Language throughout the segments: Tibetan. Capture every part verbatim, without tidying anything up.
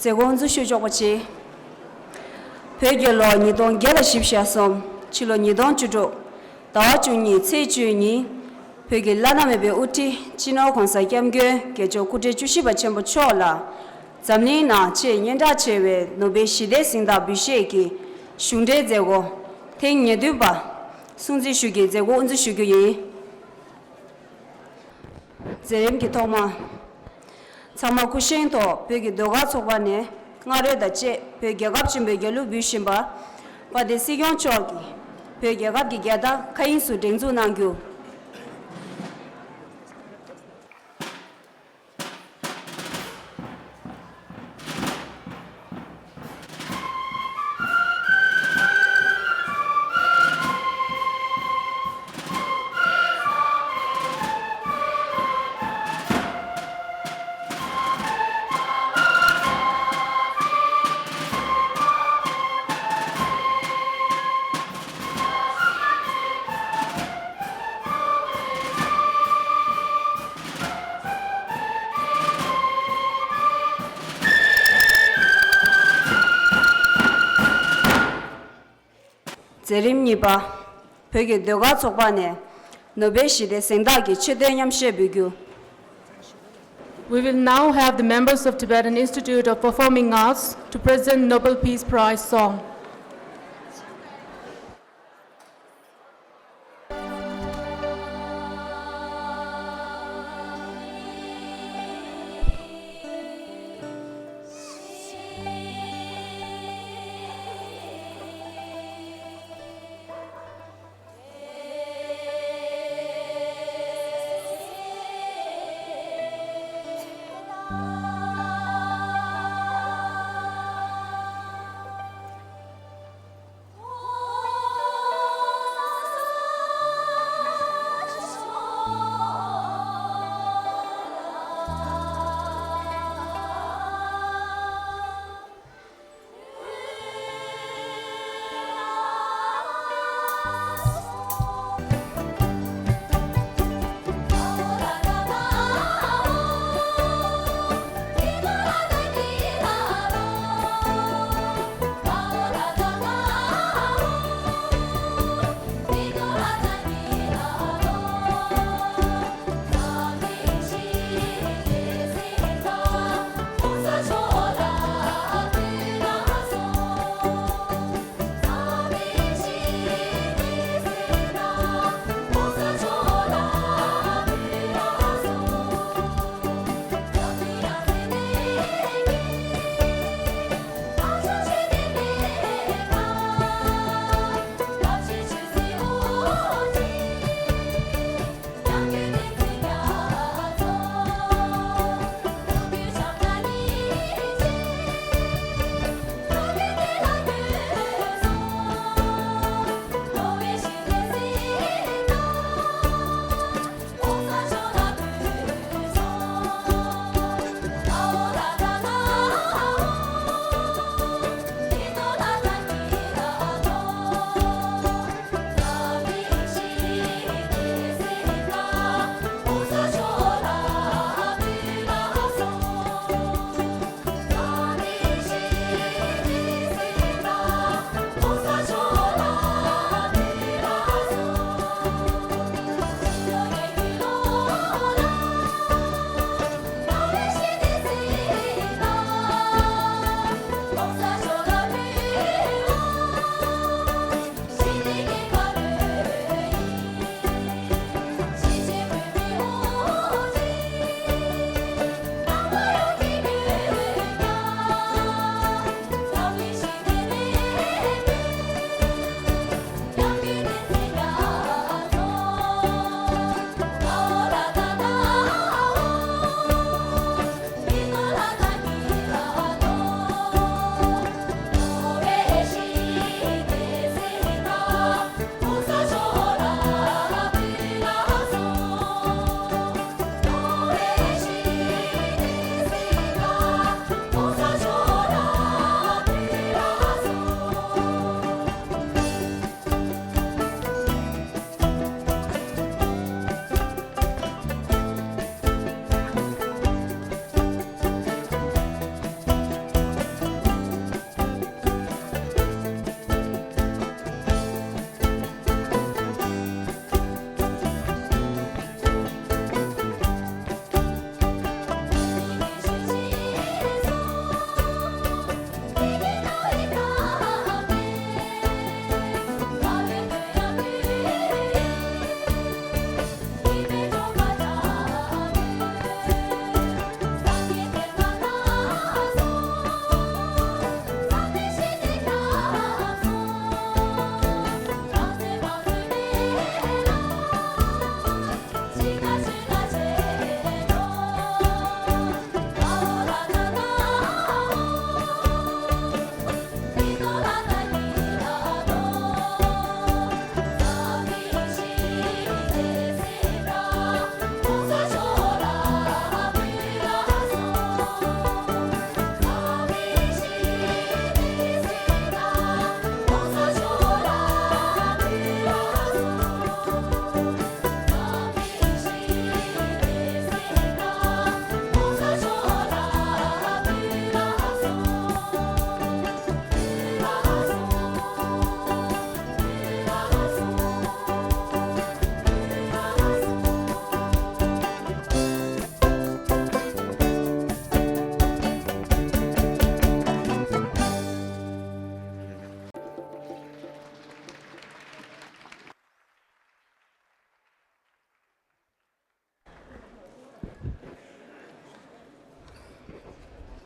མཛད་སྒོ་དབུ་འཛུགས་ཞུ་ཆོག་པ་བྱེད། བོད་རྒྱལ་ལོ་ཉིས་སྟོང་བརྒྱ་དང་བཞི་བཅུ་ཞེ་གསུམ། ཕྱི་ལོ་ཉིས་སྟོང་བཅུ་དྲུག་ཟླ་བ་བཅུ་གཉིས་ཚེས་བཅུ་ཉིན། བོད་ཀྱི་བླ་ན་མེད་པའི་དབུ་ཁྲིད་སྤྱི་ནོར་༸གོང་ས་༸སྐྱབས་མགོན་རྒྱལ་མཆོག་སྐུ་ཕྲེང་བཅུ་བཞི་པ་ཆེན་པོ་མཆོག་ལ། འཛམ་གླིང་ནང་ཆེས་སྙན་གྲགས་ཆེ་བའི་ནོ་བེལ་ཞི་བདེའི་གཟེངས་རྟགས་འབུལ་བཞེས་ཀྱི་གཞུང་འབྲེལ་མཛད་སྒོ་ཐེངས་ཉེར་བདུན་པ་སྲུང་བརྩི་ཞུ་གི་མཛད་སྒོ་དབུ་འཛུགས་ཞུ་རྒྱུ་ཡིན། མཛད་རིམ་གྱི་ཐོག་མ། ཚང་མ་སྐུ་བཞེངས་ཐོག་བོད་ཀྱི་ཟློས་གར་ཚོགས་པ་ནས་རྔ་རོལ་དང་བཅས་བོད་རྒྱལ་ཁབ་ཆེན་པོའི་རྒྱལ་གླུ་འབུལ་བཞིན་པ། དཔལ་ལྡན་སྲིད་སྐྱོང་མཆོག་གིས་བོད་རྒྱལ་ཁབ་ཀྱི་རྒྱལ་དར་མཁའ་དབྱིངས་སུ་སྒྲེང་འཛུགས་གནང་རྒྱུ། མཛད་རིམ་གཉིས་པ། བོད་ཀྱི་ཟློས་གར་ཚོགས་པ་ནས་ནོ་བེལ་ཞི་བདེའི་གཟེངས་རྟགས་ཀྱི་ཆེད་དོན་མཉམ་བཞེས་འབུལ་རྒྱུ། We will now have the members of Tibetan Institute of Performing Arts to present Nobel Peace Prize song.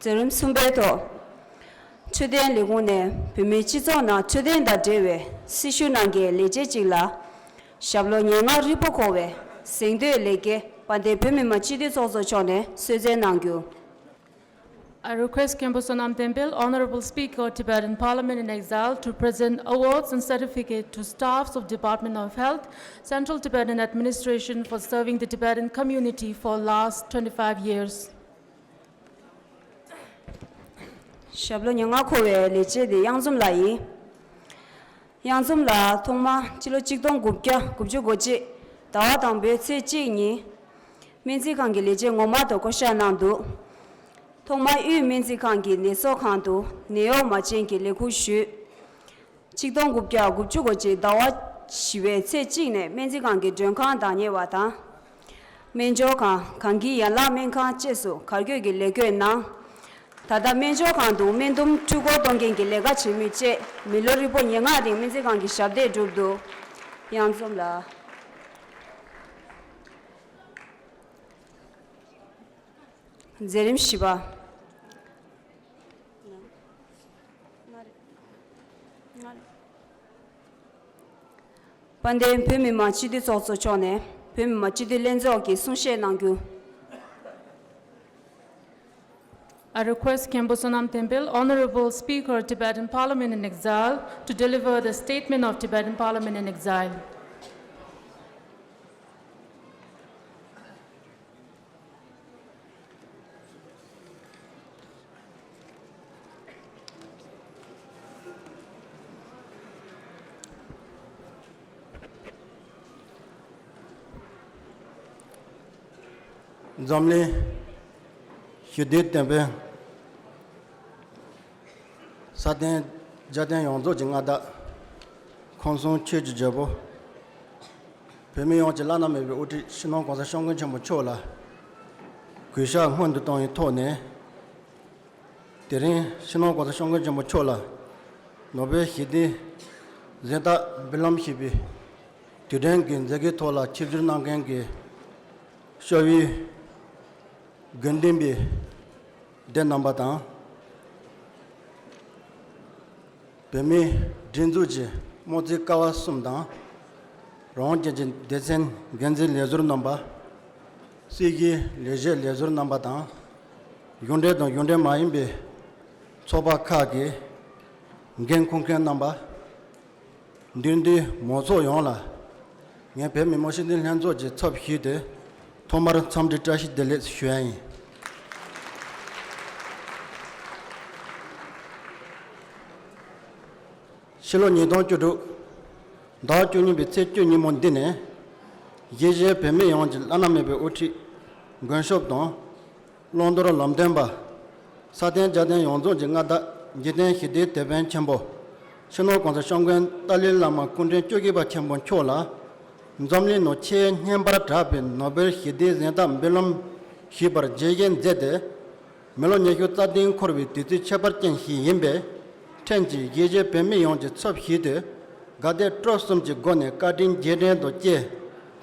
མཛད་རིམ་གསུམ་པའི་ཐོག་འཕྲོད་བསྟེན་ལས་ཁུངས་ནས་བོད་མིའི་སྤྱི་ཚོགས་ནང་འཕྲོད་བསྟེན་དང་འབྲེལ་བའི་སྲི་ཞུ་གནང་མཁན་ལས་བྱེད་ཅིག་ལ། ཞབས་ལོ་ཉེར་ལྔ་རིལ་པོ་འཁོར་བའི་གཟེངས་བསྟོད་ལེགས་སྐྱེས་དཔལ་ལྡན་བོད་མི་མང་སྤྱི་འཐུས་ཚོགས་གཙོ་མཆོག་ནས་གསོལ་སྩལ་གནང་རྒྱུ། I request Khenpo Sonam Thenpel, Honorable Speaker of Tibetan Parliament in Exile, to present awards and certificate to staffs of Department of Health, Central Tibetan Administration, for serving the Tibetan community for last twenty-five years. ཞབས་ལོ་ཉེར་ལྔ་འཁོར་བའི་ལས་བྱེད་དེ་གཡང་འཛོམས་ལགས་ཡིན། གཡང་འཛོམས་ལགས་ཐོག་མར་ཕྱི་ལོ་ཆིག་སྟོང་དགུ་བརྒྱ་དགུ་བཅུ་གོ་གཅིག་ཟླ་བ་དང་པོའི་ཚེས་གཅིག་ཉིན། སྨན་རྩིས་ཁང་གི་ལས་བྱེད་ངོ་མ་དུ་བསྐོ་གཞག་གནང་འདུག་ཐོག་མར་དབུས་སྨན་རྩིས་ཁང་གི་ནད་གསོ་ཁང་དུ་ནད་གཡོག་མ་བྱན་གྱི་ལས་ཁུར་ཞུས། ཆིག་སྟོང་དགུ་བརྒྱ་དགུ་བཅུ་གོ་གཅིག་ཟླ་བ་བཞི་པའི་ཚེས་གཅིག་ནས་སྨན་རྩིས་ཁང་གི་མགྲོན་ཁང་བདག་གཉེར་བ་དང་། སྨན་སྦྱོར་ཁང་། གངས་སྐྱིད་ཡན་ལག་སྨན་ཁང་བཅས་སུ་གར་སྐྱོད་ཀྱི་ལས་བགོས་གནང་། ད་ལྟ་སྨན་སྦྱོར་ཁང་དུ་སྨན་ལྡུམ་འཕྲུལ་འཁོར་གཏོང་མཁན་གྱི་ལས་ཀ་བྱེད་མུས་བཅས་མི་ལོ་རིལ་པོ་ཉེར་ལྔ་རིང་སྨན་རྩིས་ཁང་གི་ཞབས་འདེགས་བསྒྲུབས་འདུག་གཡང་འཛོམས་ལགས། མཛད་རིམ་བཞི་པ། དཔལ་ལྡན་བོད་མི་མང་སྤྱི་འཐུས་ཚོགས་གཙོ་མཆོག་ནས་བོད་མི་མང་སྤྱི་འཐུས་ལྷན་ཚོགས་ཀྱི་གསུང་བཤད་གནང་རྒྱུ། I request Khenpo Sonam Thenpel, Honorable Speaker of Tibetan Parliament in Exile, to deliver the statement of Tibetan Parliament in Exile. འཛམ་གླིང་ཞི་བདེའི་དེད་དཔོན། ས་སྟེང་རྒྱལ་བསྟན་ཡོངས་རྫོགས་ཀྱི་མངའ་བདག་ཁམས་གསུམ་ཆོས་ཀྱི་རྒྱལ་པོ། བོད་མི་ཡོངས་ཀྱི་བླ་ན་མེད་པའི་དབུ་ཁྲིད་སྤྱི་ནོར་༸གོང་ས་༸སྐྱབས་མགོན་ཆེན་པོ་མཆོག་ལ་གུས་ཕྱག་སྔོན་དུ་བཏང་བའི་ཐོག་ནས། དེ་རིང་སྤྱི་ནོར་༸གོང་ས་༸སྐྱབས་མགོན་ཆེན་པོ་མཆོག་ལ་ནོ་བེལ་ཞི་བདེའི་གཟེངས་རྟགས་འབུལ་ལམ་ཞེས་པའི་དུས་དྲན་གྱི་མཛད་སྒོའི་ཐོག་ལ་ཆིབས་བསྒྱུར་གནང་མཁན་གྱི་སྐྱབས་ཡུལ་དགེ་འདུན་པའི་སྡེ་རྣམ་པ་དང་། བོད་མིའི་སྒྲིག་འཛུགས་ཀྱི་དམངས་གཙོའི་ཀ་བ་གསུམ་དང་། རང་དབང་ཅན་གྱི་སྡེ་ཚན་འགན་འཛིན་ལས་ཟུར་རྣམ་པ། སྲིད་བྱུས་ལས་བྱེད་ལས་ཟུར་རྣམ་པ་དང་། གཞུང་འབྲེལ་དང་གཞུང་འབྲེལ་མ་ཡིན་པའི་ཚོགས་པ་ཁག་གི་འགན་འཁུར་མཁན་རྣམ་པ། འདུས་འདུས་མང་ཚོགས་ཡོངས་ལ་ངས་བོད་མི་མང་སྤྱི་འཐུས་ལྷན་ཚོགས་ཀྱི་ཚབ་ཞུས་ཏེ་ཐོག་མར་འཚམས་འདྲི་བཀྲ་ཤིས་བདེ་ལེགས་ཞུ་ཡ་ཡིན། ཕྱི་ལོ་ཉིས་སྟོང་བཅུ་དྲུག་ཟླ་བཅུ་གཉིས་པའི་ཚེས་བཅུ་ཉིན་མོ་འདི་ནས་གཞིས་བྱེས་བོད་མི་ཡོངས་ཀྱི་བླ་ན་མེད་པའི་དབུ་ཁྲིད་མགོན་སྐྱབས་དང་། བླང་དོར་ལམ་སྟོན་པ། ས་སྟེང་རྒྱལ་བསྟན་ཡོངས་རྫོགས་ཀྱི་མངའ་བདག་འཇིག་རྟེན་ཞི་བདེའི་དེད་དཔོན་ཆེན་པོ། སྤྱི་ནོར་༸གོང་ས་༸སྐྱབས་མགོན་ཏཱ་ལའི་བླ་མ་སྐུ་ཕྲེང་བཅུ་བཞི་པ་ཆེན་པོ་མཆོག་ལ། འཛམ་གླིང་ནང་ཆེས་སྙན་པར་གྲགས་པའི་ནོ་བེལ་ཞི་བདེའི་གཟེངས་རྟགས་འབུལ་ལམ་ཞུས་པར་རྗེས་བཞིན་མཛད་དེ། མི་ལོ་ཉི་ཤུ་རྩ་བདུན་འཁོར་བའི་དུས་ཚིགས་ཁྱད་པར་ཅན་ཞིག་ཡིན་པས། ཕྲན་གྱིས་གཞིས་བྱེས་བོད་མི་ཡོངས་ཀྱི་ཚབ་ཞུས་ཏེ། དགའ་དད་སྤྲོ་གསུམ་གྱི་སྒོ་ནས་བཀའ་དྲིན་རྗེས་དྲན་དང་བཅས་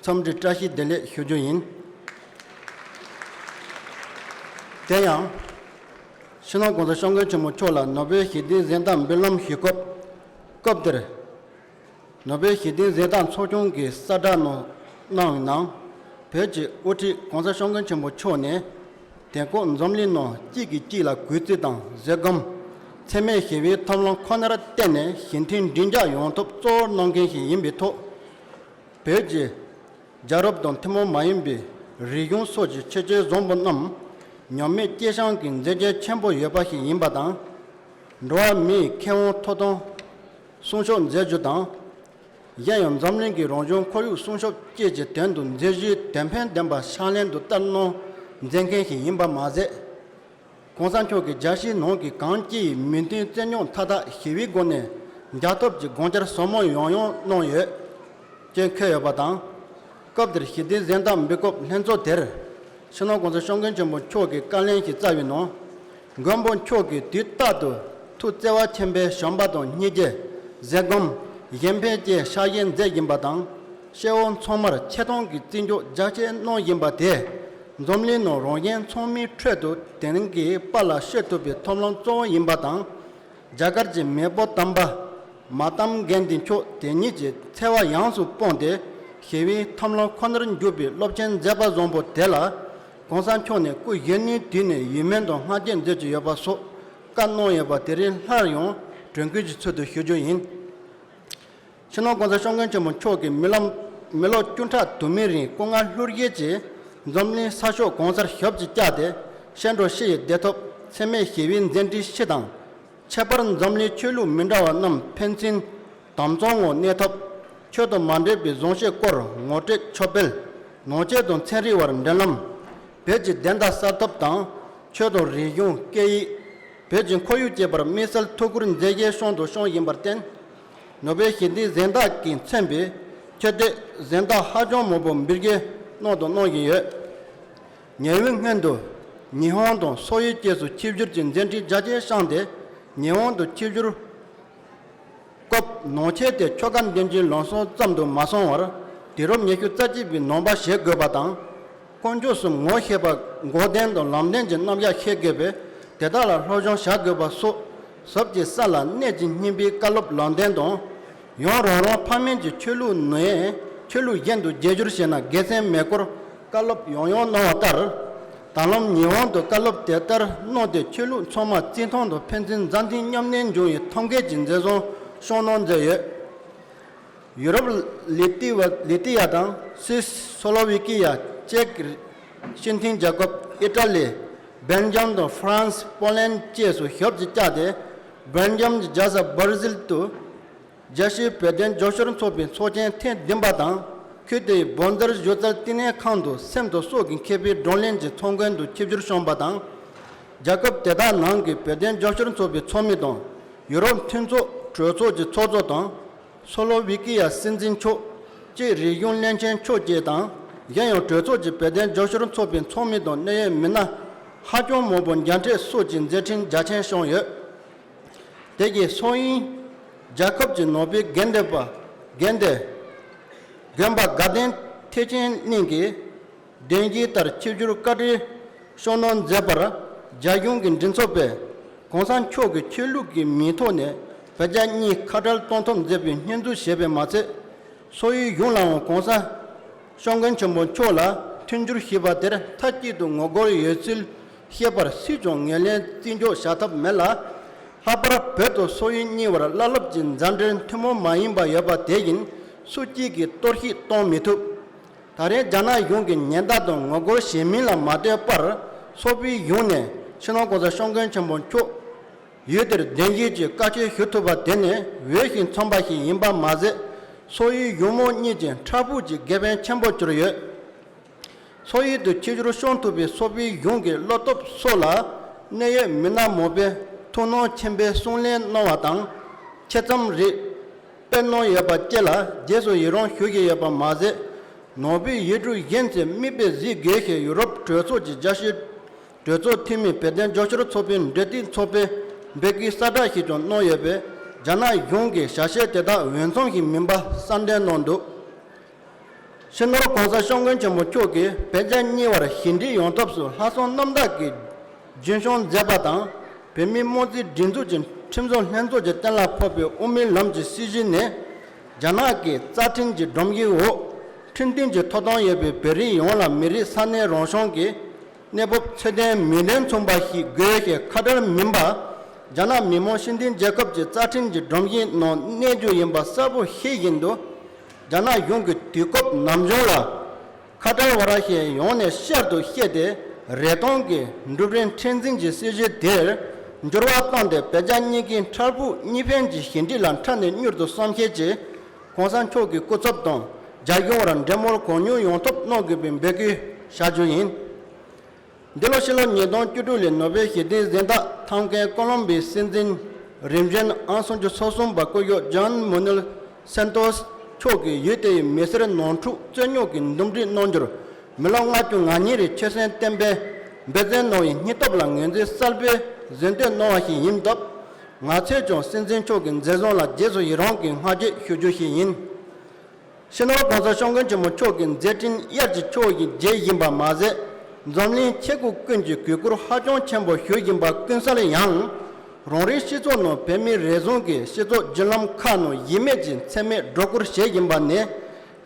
འཚམས་འདྲི་བཀྲ་ཤིས་བདེ་ལེགས་ཞུ་རྒྱུ་ཡིན། དེ་ཡང་། སྤྱི་ནོར་༸གོང་ས་༸སྐྱབས་མགོན་ཆེན་པོ་མཆོག་ལ་ནོ་བེལ་ཞི་བདེའི་གཟེངས་རྟགས་འབུལ་ལམ་ཞུ་སྐབས། སྐབས་དེར། ནོ་བེལ་ཞི་བདེའི་གཟེངས་རྟགས་ཚོགས་ཆུང་གི་གསལ་བསྒྲགས་ནང་གནང་བའི་ནང་། བོད་ཀྱི་དབུ་ཁྲིད་༸གོང་ས་༸སྐྱབས་མགོན་ཆེན་པོ་མཆོག་ནས། དེང་སྐབས་འཛམ་གླིང་ནང་གཅིག་གིས་གཅིག་ལ་གུས་བརྩི་དང་བཟོད་སྒོམ། འཚེ་མེད་ཞི་བའི་ཐབས་ལམ་ཁོ་ནར་བརྟེན་ནས་ཞི་མཐུན་མགྲིན་ཚབ་ཡོང་ཐབས་གཙོ་བོར་གནང་མཁན་ཞིག་ཡིན་པའི་ཐོག་བོད་ཀྱི་རྒྱལ་རབས་དང་ཐུན་མོང་མ་ཡིན་པའི་རིག་གཞུང་སོགས་ཀྱི་ཆོས་བརྒྱུད་བཟང་པོ་རྣམས་ཉམས་མེད་སྐྱེད་སྲིང་གི་མཛད་རྗེས་ཆེན་པོ་ཡོད་པ་ཞིག་ཡིན་པ་དང་། འགྲོ་བ་མིའི་ཁེ་དབང་ཐོབ་ཐང་སྲུང་སྐྱོབ་མཛད་རྒྱུ་དང་། གཞན་ཡང་འཛམ་གླིང་གི་རང་བྱུང་ཁོར་ཡུག་སྲུང་སྐྱོབ་བཅས་ཀྱི་དོན་དུ་མཛད་གཞི་དོན་ཕན་ལྡན་པ་ཕྱག་ལེན་དུ་བསྟར་གནང་མཛད་མཁན་ཞིག་ཡིན་པ་མ་ཟད། ༸གོང་ས་མཆོག་གིས་རྒྱལ་སྤྱིའི་ནང་གི་གང་ཅིའི་མོས་མཐུན་རྩོད་རྙོག་མཐའ་དག་ཞི་བའི་སྒོ་ནས་བརྗེད་ཐབས་ཀྱི་དགོངས་འཆར་ཟབ་མོ་ཡང་ཡང་གནང་ཡོད་ཅེས་འཁོད་ཡོད་པ་དང་། སྐབས་དེར་ཞི་བདེའི་གཟེངས་རྟགས་འབུལ་སྐབས་ལྷན་ཚོགས་དེར་སྤྱི་ནོར་༸གོང་ས་༸སྐྱབས་མགོན་ཆེན་པོ་མཆོག་གིས་བཀའ་ལན་ཞིག་སྩལ་བའི་ནང་། མགོན་པོ་མཆོག་གིས་དུས་རྟག་ཏུ་ཐུགས་བརྩེ་བ་ཆེན་པོས་བྱམས་པ་དང་སྙིང་རྗེ། བཟོད་སྒོམ། གཞན་ཕན་བཅས་ཕྱག་བཞེས་མཛད་བཞིན་པ་དང་། སྐྱེ་བོ་ཚང་མར་ཆེ་མཐོང་གི་བརྩི་འཇོག་རྒྱ་ཆེ་གནང་བཞིན་པ་དེས། འཛམ་གླིང་ནང་རང་གཞན་ཚང་མའི་ཁྲོད་དུ་དེང་གི་པ་ལགས་བཤད་ཐུབ་པའི་ཐབས་ལམ་གཙོ་བོ་ཡིན་པ་དང་། རྒྱ་གར་གྱི་མེས་པོ་དམ་པ་མ་ཏམ་གྷན་དྷི་མཆོག་དེ་ཉིད་ཀྱི་འཚེ་བ་ཡོངས་སུ་སྤངས་ཏེ་ཞི་བའི་ཐབས་ལམ་ཁོ་ནར་འཇུག་པའི་སློབ་ཆེན་མཛད་པ་བཟང་པོ་དེ་ལ་གོང་ས་མཆོག་ནས་སྐུ་གཞོན་ནུའི་དུས་ནས་ཡིད་སྨོན་དང་བསྔགས་བརྗོད་མཛད་ཀྱི་ཡོད་པ་སོགས་བཀའ་གནང་ཡོད་པ་དེ་རིང་སླར་ཡང་དྲན་སྐུལ་གྱི་ཚུལ་དུ་ཞུ་རྒྱུ་ཡིན། སྤྱི་ནོར་༸གོང་ས་༸སྐྱབས་མགོན་ཆེན་པོ་མཆོག་གིས་མི་ལོ་མི་ལོ་བཅུ་ཕྲག་དུ་མའི་རིང་སྐུ་ངལ་ལྷུར་བཞེས་ཀྱིས་འཛམ་གླིང་ས་ཕྱོགས་གང་སར་ཞབས་ཀྱིས་བཅགས་ཏེ་གཤེན་དྲུང་ཞི་ཡི་བདེ་ཐོབ། འཚེ་མེད་ཞི་བའི་མཛད་འཕྲིན་སྤྱི་དང་། ཁྱད་པར་འཛམ་གླིང་ཆོས་ལུགས་མི་འདྲ་བ་རྣམས་ཕན་ཚུན་དམ་གཙང་ངང་གནས་ཐབས། ཆོས་དང་མ་འདྲེས་པའི་བཟང་སྤྱོད་སྐོར་ངོ་སྤྲོད་ཕྱག་དཔེ། ནང་ཆོས་དང་ཚན་རིག་བར་འབྲེལ་ལམ། བོད་ཀྱི་བདེན་མཐའ་གསལ་ཐབས་དང་། ཆོས་དང་རིག་གཞུང་སྐད་ཡིག་བོད་ཀྱི་ཁོར་ཡུག་བཅས་པར་དམིགས་བསལ་ཐུགས་ཁུར་མཛད་བཞེས་གཤམ་དུ་བྱུང་ཡིན་པར་བརྟེན། ནོ་བེལ་ཞི་བདེའི་གཟེངས་རྟགས་ཀྱིས་མཚོན་པའི་ཆེ་བསྟོད་གཟེངས་རྟགས་ཧ་ཅང་མང་པོ་འབུལ་དགོས་གནང་དང་གནང་བཞིན་ཡོད། ཉེ་བའི་སྔོན་དུ་ཉི་ཧོང་དང་སོག་ཡུལ་བཅས་སུ་ཆིབས་བསྒྱུར་གྱི་མཛད་འཕྲིན་རྒྱ་ཆེར་བསྐྱངས་ཏེ། ཉི་ཧོང་དུ་ཆིབས་བསྒྱུར་སྐབས་ནང་ཆོས་དེ་ཆོས་བཀའ་བདེན་བརྒྱུད་ལམ་སྲོལ་ཙམ་དུ་མ་སོང་བར་དུས་རབས་ཉི་ཤུ་རྩ་གཅིག་པའི་ནང་པ་བྱེད་དགོས་པ་དང་། དཀོན་མཆོག་གསུམ་ངོ་ཤེས་པ་འགོག་བདེན་དང་ལམ་བདེན་གྱི་རྣམ་གཞག་ཤེས་དགོས་པས་དེ་དག་ལ་སློབ་སྦྱོང་བྱ་དགོས་པ་སོགས་ཟབ་ཅིང་གསལ་ལ་གནད་ཀྱང་སྙིང་པོའི་བཀའ་སློབ་ལམ་བདེན་དང་། ཡང་རང་རང་ཕ་མེས་ཀྱི་ཆོས་ལུགས་ནས་ཆོས་ལུགས་གཞན་དུ་བརྗེ་བསྒྱུར་བྱས་ན་དགེ་མཚན་མེད་སྐོར་བཀའ་སློབ་ཡང་ཡང་གནང་བ་ལྟར། ད་ལམ་ཉི་ཧོང་དུ་བཀའ་སློབ་དེ་ལྟར་གནང་སྟེ་ཆོས་ལུགས་ཚང་མ་བརྩི་མཐོང་དང་ཕན་ཚུན་མཛའ་མཐུན་མཉམ་གནས་འབྱུང་བའི་ཐབས་མཁས་ཀྱི་མཛད་བཟང་བསྐྱངས་གནང་མཛད་ཡོད། ཡུ་རོབ་ལི་ཏི་ཝ་ལི་ཏི་ཡ་དང་སིས། སོ་ལོ་ཝི་ཀི་ཡ། ཅེཀ་སྤྱི་མཐུན་རྒྱལ་ཁབ། ཨི་ཊ་ལི། སྦེལ་ཇམ་དང་ཧྥ་རན་སི། པོ་ལན་བཅས་སུ་ཞབས་ཀྱིས་བཅགས་ཏེ། སྦེལ་ཇམ་གྱི་རྒྱལ་ས་སྦར་ཟིལ་དུ་རྒྱལ་སྤྱིའི་བོད་དོན་རྒྱབ་སྐྱོར་ཚོགས་པའི་ཚོགས་ཆེན་ཐེངས་བདུན་པ་དང་། ཁུལ་དེའི་བོད་མདོར་བཞུགས་ཚར་བསྟི་གནས་ཁང་དུ་སེམས་དང་སྲོག་གི་མཁས་པའི་བགྲོ་གླེང་གི་ཚོགས་མགོན་དུ་ཆིབས་བསྒྱུར་བྱུང་བ་དང་། རྒྱལ་ཁབ་དེ་དག་ནང་གི་བོད་དོན་རྒྱབ་སྐྱོར་ཚོགས་པའི་ཚོགས་མི་དང་། ཡུ་རོབ་མཐུན་ཚོགས་གྲོས་ཚོགས་ཀྱི་ཚོགས་གཙོ་དང་། སོ་ལོ་ཝི་ཀི་ཡ་སྲིད་འཛིན་མཆོག་ཅེཀ་རིག་གཞུང་བློན་ཆེན་མཆོག་བཅས་དང་། གཞན་ཡང་གྲོས་ཚོགས་ཀྱི་བོད་དོན་རྒྱབ་སྐྱོར་ཚོགས་པའི་ཚོགས་མི་དང་གནད་ཡོད་མི་སྣ་ཧ་ཅང་མང་པོ་མཇལ་འཕྲད་སོགས་ཀྱི་མཛད་འཕྲིན་རྒྱ་ཆེན་བྱུང་ཡོད། དེ་གའི་སང་ཉིན་རྒྱལ་ཁབ་ཀྱི་ནང་པའི་དགོན་སྡེ་པ་དགོན་སྡེ། དགོན་པ་དགའ་ལྡན་ཐེག་ཆེན་གླིང་གི་གདན་ཞུས་ལྟར་ཆིབས་བསྒྱུར་བཀའ་དྲིན་བསྐྱངས་གནང་མཛད་པར་རྒྱ་གཞུང་གི་མགྲིན་ཚབ་པས་གོང་ས་མཆོག་གིས་ཆོས་ལུགས་ཀྱི་མིང་ཐོག་ནས་བོད་རྒྱ་གཉིས་ཁ་བྲལ་གཏོང་ཐབས་མཛད་པའི་བསྙོན་འཛུགས་བྱས་པས་མ་ཚད། སོག་ཡུལ་གཞུང་ལའང་གོང་ས་སྐྱབས་མགོན་ཆེན་པོ་མཆོག་ལ་མཐུན་འགྱུར་ཞུས་པ་དེར་མཐའ་གཅིག་ཏུ་ངོ་རྒོལ་ཡོད་ཚུལ་བཤད་པར་སུས་ཀྱང་ངོས་ལེན་བརྩི་འཇོག་བྱ་ཐབས་མེད་ལ། ལྷག་པར་བོད་དང་སོག་ཡུལ་གཉིས་བར་བླ་སློབ་ཀྱི་མཛའ་འབྲེལ་ཐུན་མོང་མ་ཡིན་པ་ཡོད་པ་དེ་བཞིན་སུ་གཅིག་གིས་གཏོར་བཤིག་གཏོང་མི་ཐུབ། ད་རེས་རྒྱ་ནག་གཞུང་གིས་ཉེན་བརྡ་དང་ངོ་རྒོལ་བྱེད་མིན་ལ་མ་ལྟོས་པར་སོག་པོའི་གཞུང་ནས་སྤྱི་ནོར་གོང་ས་སྐྱབས་མགོན་ཆེན་པོ་མཆོག་ཡུལ་དེར་གདན་ཞུས་ཀྱིས་བཀའ་ཆོས་ཞུ་ཐུབ་པ་དེ་ནི་འོས་ཤིང་འཚམས་པ་ཞིག་ཡིན་པ་མ་ཟད། སོག་ཡུལ་གཞུང་མང་གཉིས་ཀྱི་འཕྲལ་ཕུགས་ཀྱི་དགེ་ཕན་ཆེན་པོ་གྱུར་ཡོད། སོག་ཡུལ་དུ་ཆིབས་བསྒྱུར་བསྐྱངས་ཐུབ་པའི་སོག་པོའི་གཞུང་གི་བློ་སྟོབས་སོགས་ལ་གནད་ཡོད་མི་སྣ་མང་པོས་ཐུགས་སྣང་ཆེན་པོས་གསུང་གླེང་གནང་བ་དང་། ཆེད་རྩོམ་རིགས་སྤེལ་གནང་ཡོད་པ་བཅས་ལ་རྗེས་སུ་ཡི་རང་ཞུ་བཞིན་ཡོད་པ་མ་ཟད། ནང་པའི་ཡུལ་གྲུ་གཞན་ཚོས་མིག་དཔེ་གཟིགས་དགོས་ཞེས་ཡུ་རོབ་གྲོས་ཚོགས་ཀྱི་རྒྱལ་སྤྱིའི་གྲོས་ཚོགས་འཐུས་མི་བོད་དོན་རྒྱབ་སྐྱོར་ཚོགས་པའི་འབྲེལ་མཐུད་ཚོགས་པས་འབོད་སྐུལ་གསལ་བསྒྲགས་ཤིག་ཀྱང་གནང་ཡོད་པས། རྒྱ་ནག་གཞུང་གིས་བྱ་བྱེད་དེ་དག་འོས་འཚམ་ཞིག་མིན་པ་གསལ་འདོན་གནང་འདུག་སྤྱི་ནོར་གོང་ས་སྐྱབས་མགོན་ཆེན་པོ་མཆོག་གིས་བོད་རྒྱ་གཉིས་བར་ཞི་འགྲིག་ཡོང་ཐབས་སུ་ལྷག་བསམ་རྣམ་དག་གིས་རྒྱུན་སྐྱོང་མཛད་པ་དང་། བོད་མིའི་དམངས་གཙོའི་སྒྲིག་འཛུགས་ཀྱི་ཁྲིམས་བཟོ་ལྷན་ཚོགས་ཀྱིས་གཏན་ལ་ཕབ་པའི་དབུ་མའི་ལམ་གྱི་སྲིད་བྱུས་ནི། རྒྱ་ནག་གི་རྩ་ཁྲིམས་ཀྱི་སྒྲོམ་གཞིའི་འོག་ཁྲིམས་མཐུན་གྱི་ཐོབ་ཐང་ཡོད་པའི་བོད་རིགས་ཡོངས་ལ་མི་རིགས་ས་གནས་རང་སྐྱོང་གི་གནས་བབ་ཚད་ལྡན་མི་ལུགས་མཚུངས་པ་ཞིག་དགོས་ཞེས་ཁ་བྲལ་མིན་པ། རྒྱ་ནག་མི་དམངས་སྤྱི་མཐུན་རྒྱལ་ཁབ་ཀྱི་རྩ་ཁྲིམས་ཀྱི་སྒྲོམ་གཞིའི་ནང་གནས་རྒྱུ་ཡིན་པ་གསལ་པོ་ཤེས་བཞིན་དུ། རྒྱ་ནག་གཞུང་གིས་དུས་སྐབས་ནམ་བྱུང་ལ་ཁ་བྲལ་བར་ཞེས་ཡོངས་ནས་བསྐྱར་དུ་བཤད་དེ། རེ་སྟོང་གི་འགྲུབ་རིམ་ཁྲིམས་འཛིན་གྱི་སྲིད་བྱུས་དེར་འགྱུར་བ་བཏང་སྟེ། བོད་རྒྱ་གཉིས་ཀྱི་འཕྲལ་ཕུགས་གཉིས་ཕན་གྱི་ཞི་འགྲིག་ལ་ཕྲ་ནས་མྱུར་དུ་བསམ་ཤེས་ཀྱིས་གོང་ས་མཆོག་གི་སྐུ་ཚབ་དང་རྒྱ་གཞུང་བར་འབྲེལ་མོལ་གང་མྱུར་ཡོང་ཐབས་གནང་དགོས་པའི་འབོད་སྐུལ་བྱ་རྒྱུ་ཡིན། འདི་ལོ་ཕྱི་ལོ་ཉིས་སྟོང་བཅུ་དྲུག་ལོའི་ནོ་བེལ་ཞི་བདེའི་གཟེངས་རྟགས་ཐོབ་མཁན་ཀོ་ལོམ་བིའི་སྲིད་འཛིན་རིམ་བྱོན་ཨང་སུམ་ཅུ་སོ་གསུམ་པ་སྐུ་ཞབས་ཇོན་མོ་ནེལ་སན་ཏོས་མཆོག་གིས་ཡུལ་དེའི་མི་སེར་ནང་འཁྲུག་རྩོད་རྙོག་གི་འདུམ་འགྲིག་གནང་རྒྱུར་མི་ལོ་ལྔ་བཅུ་ང་གཉིས་རིང་ཆོད་སེམས་བརྟན་པོས་འབད་བརྩོན་གནང་བའི་སྙིང་སྟོབས་ལ་ངོས་འཛིན་གསལ་པོས་གཟེངས་བསྟོད་གནང་བ་ཞིག་ཡིན་སྟབས། ང་ཚོས་ཀྱང་སྲིད་འཛིན་མཆོག་གི་མཛད་བཟང་ལ་རྗེས་སུ་ཡི་རང་གི་བསྔགས་བརྗོད་ཞུ་རྒྱུ་ཞིག་ཡིན། སྤྱི་ནོར་གོང་ས་སྐྱབས་མགོན་ཆེན་པོ་མཆོག་གི་མཛད་འཕྲིན་དབྱར་གྱི་ཕྱོགས་ཀྱི་རྗེས་ཡིན་པ་མ་ཟད། འཛམ་གླིང་ཆེ་ཁག་ཀུན་གྱིས་གུས་བཀུར་ཧ་ཅང་ཆེན་པོ་ཞུ་བཞིན་པ་ཀུན་གསལ་ཡང་། རང་རེའི་སྤྱི་ཚོགས་ནང་བོད་མིའི་རེ་ཟུང་གིས་སྤྱི་ཚོགས་བརྒྱུད་ལམ་ཁག་ནང་ཡིད་མེད་ཀྱིས་མཚན་སྨད་སྒྲོ་བསྐུར་བྱེད་བཞིན་པ་ནི།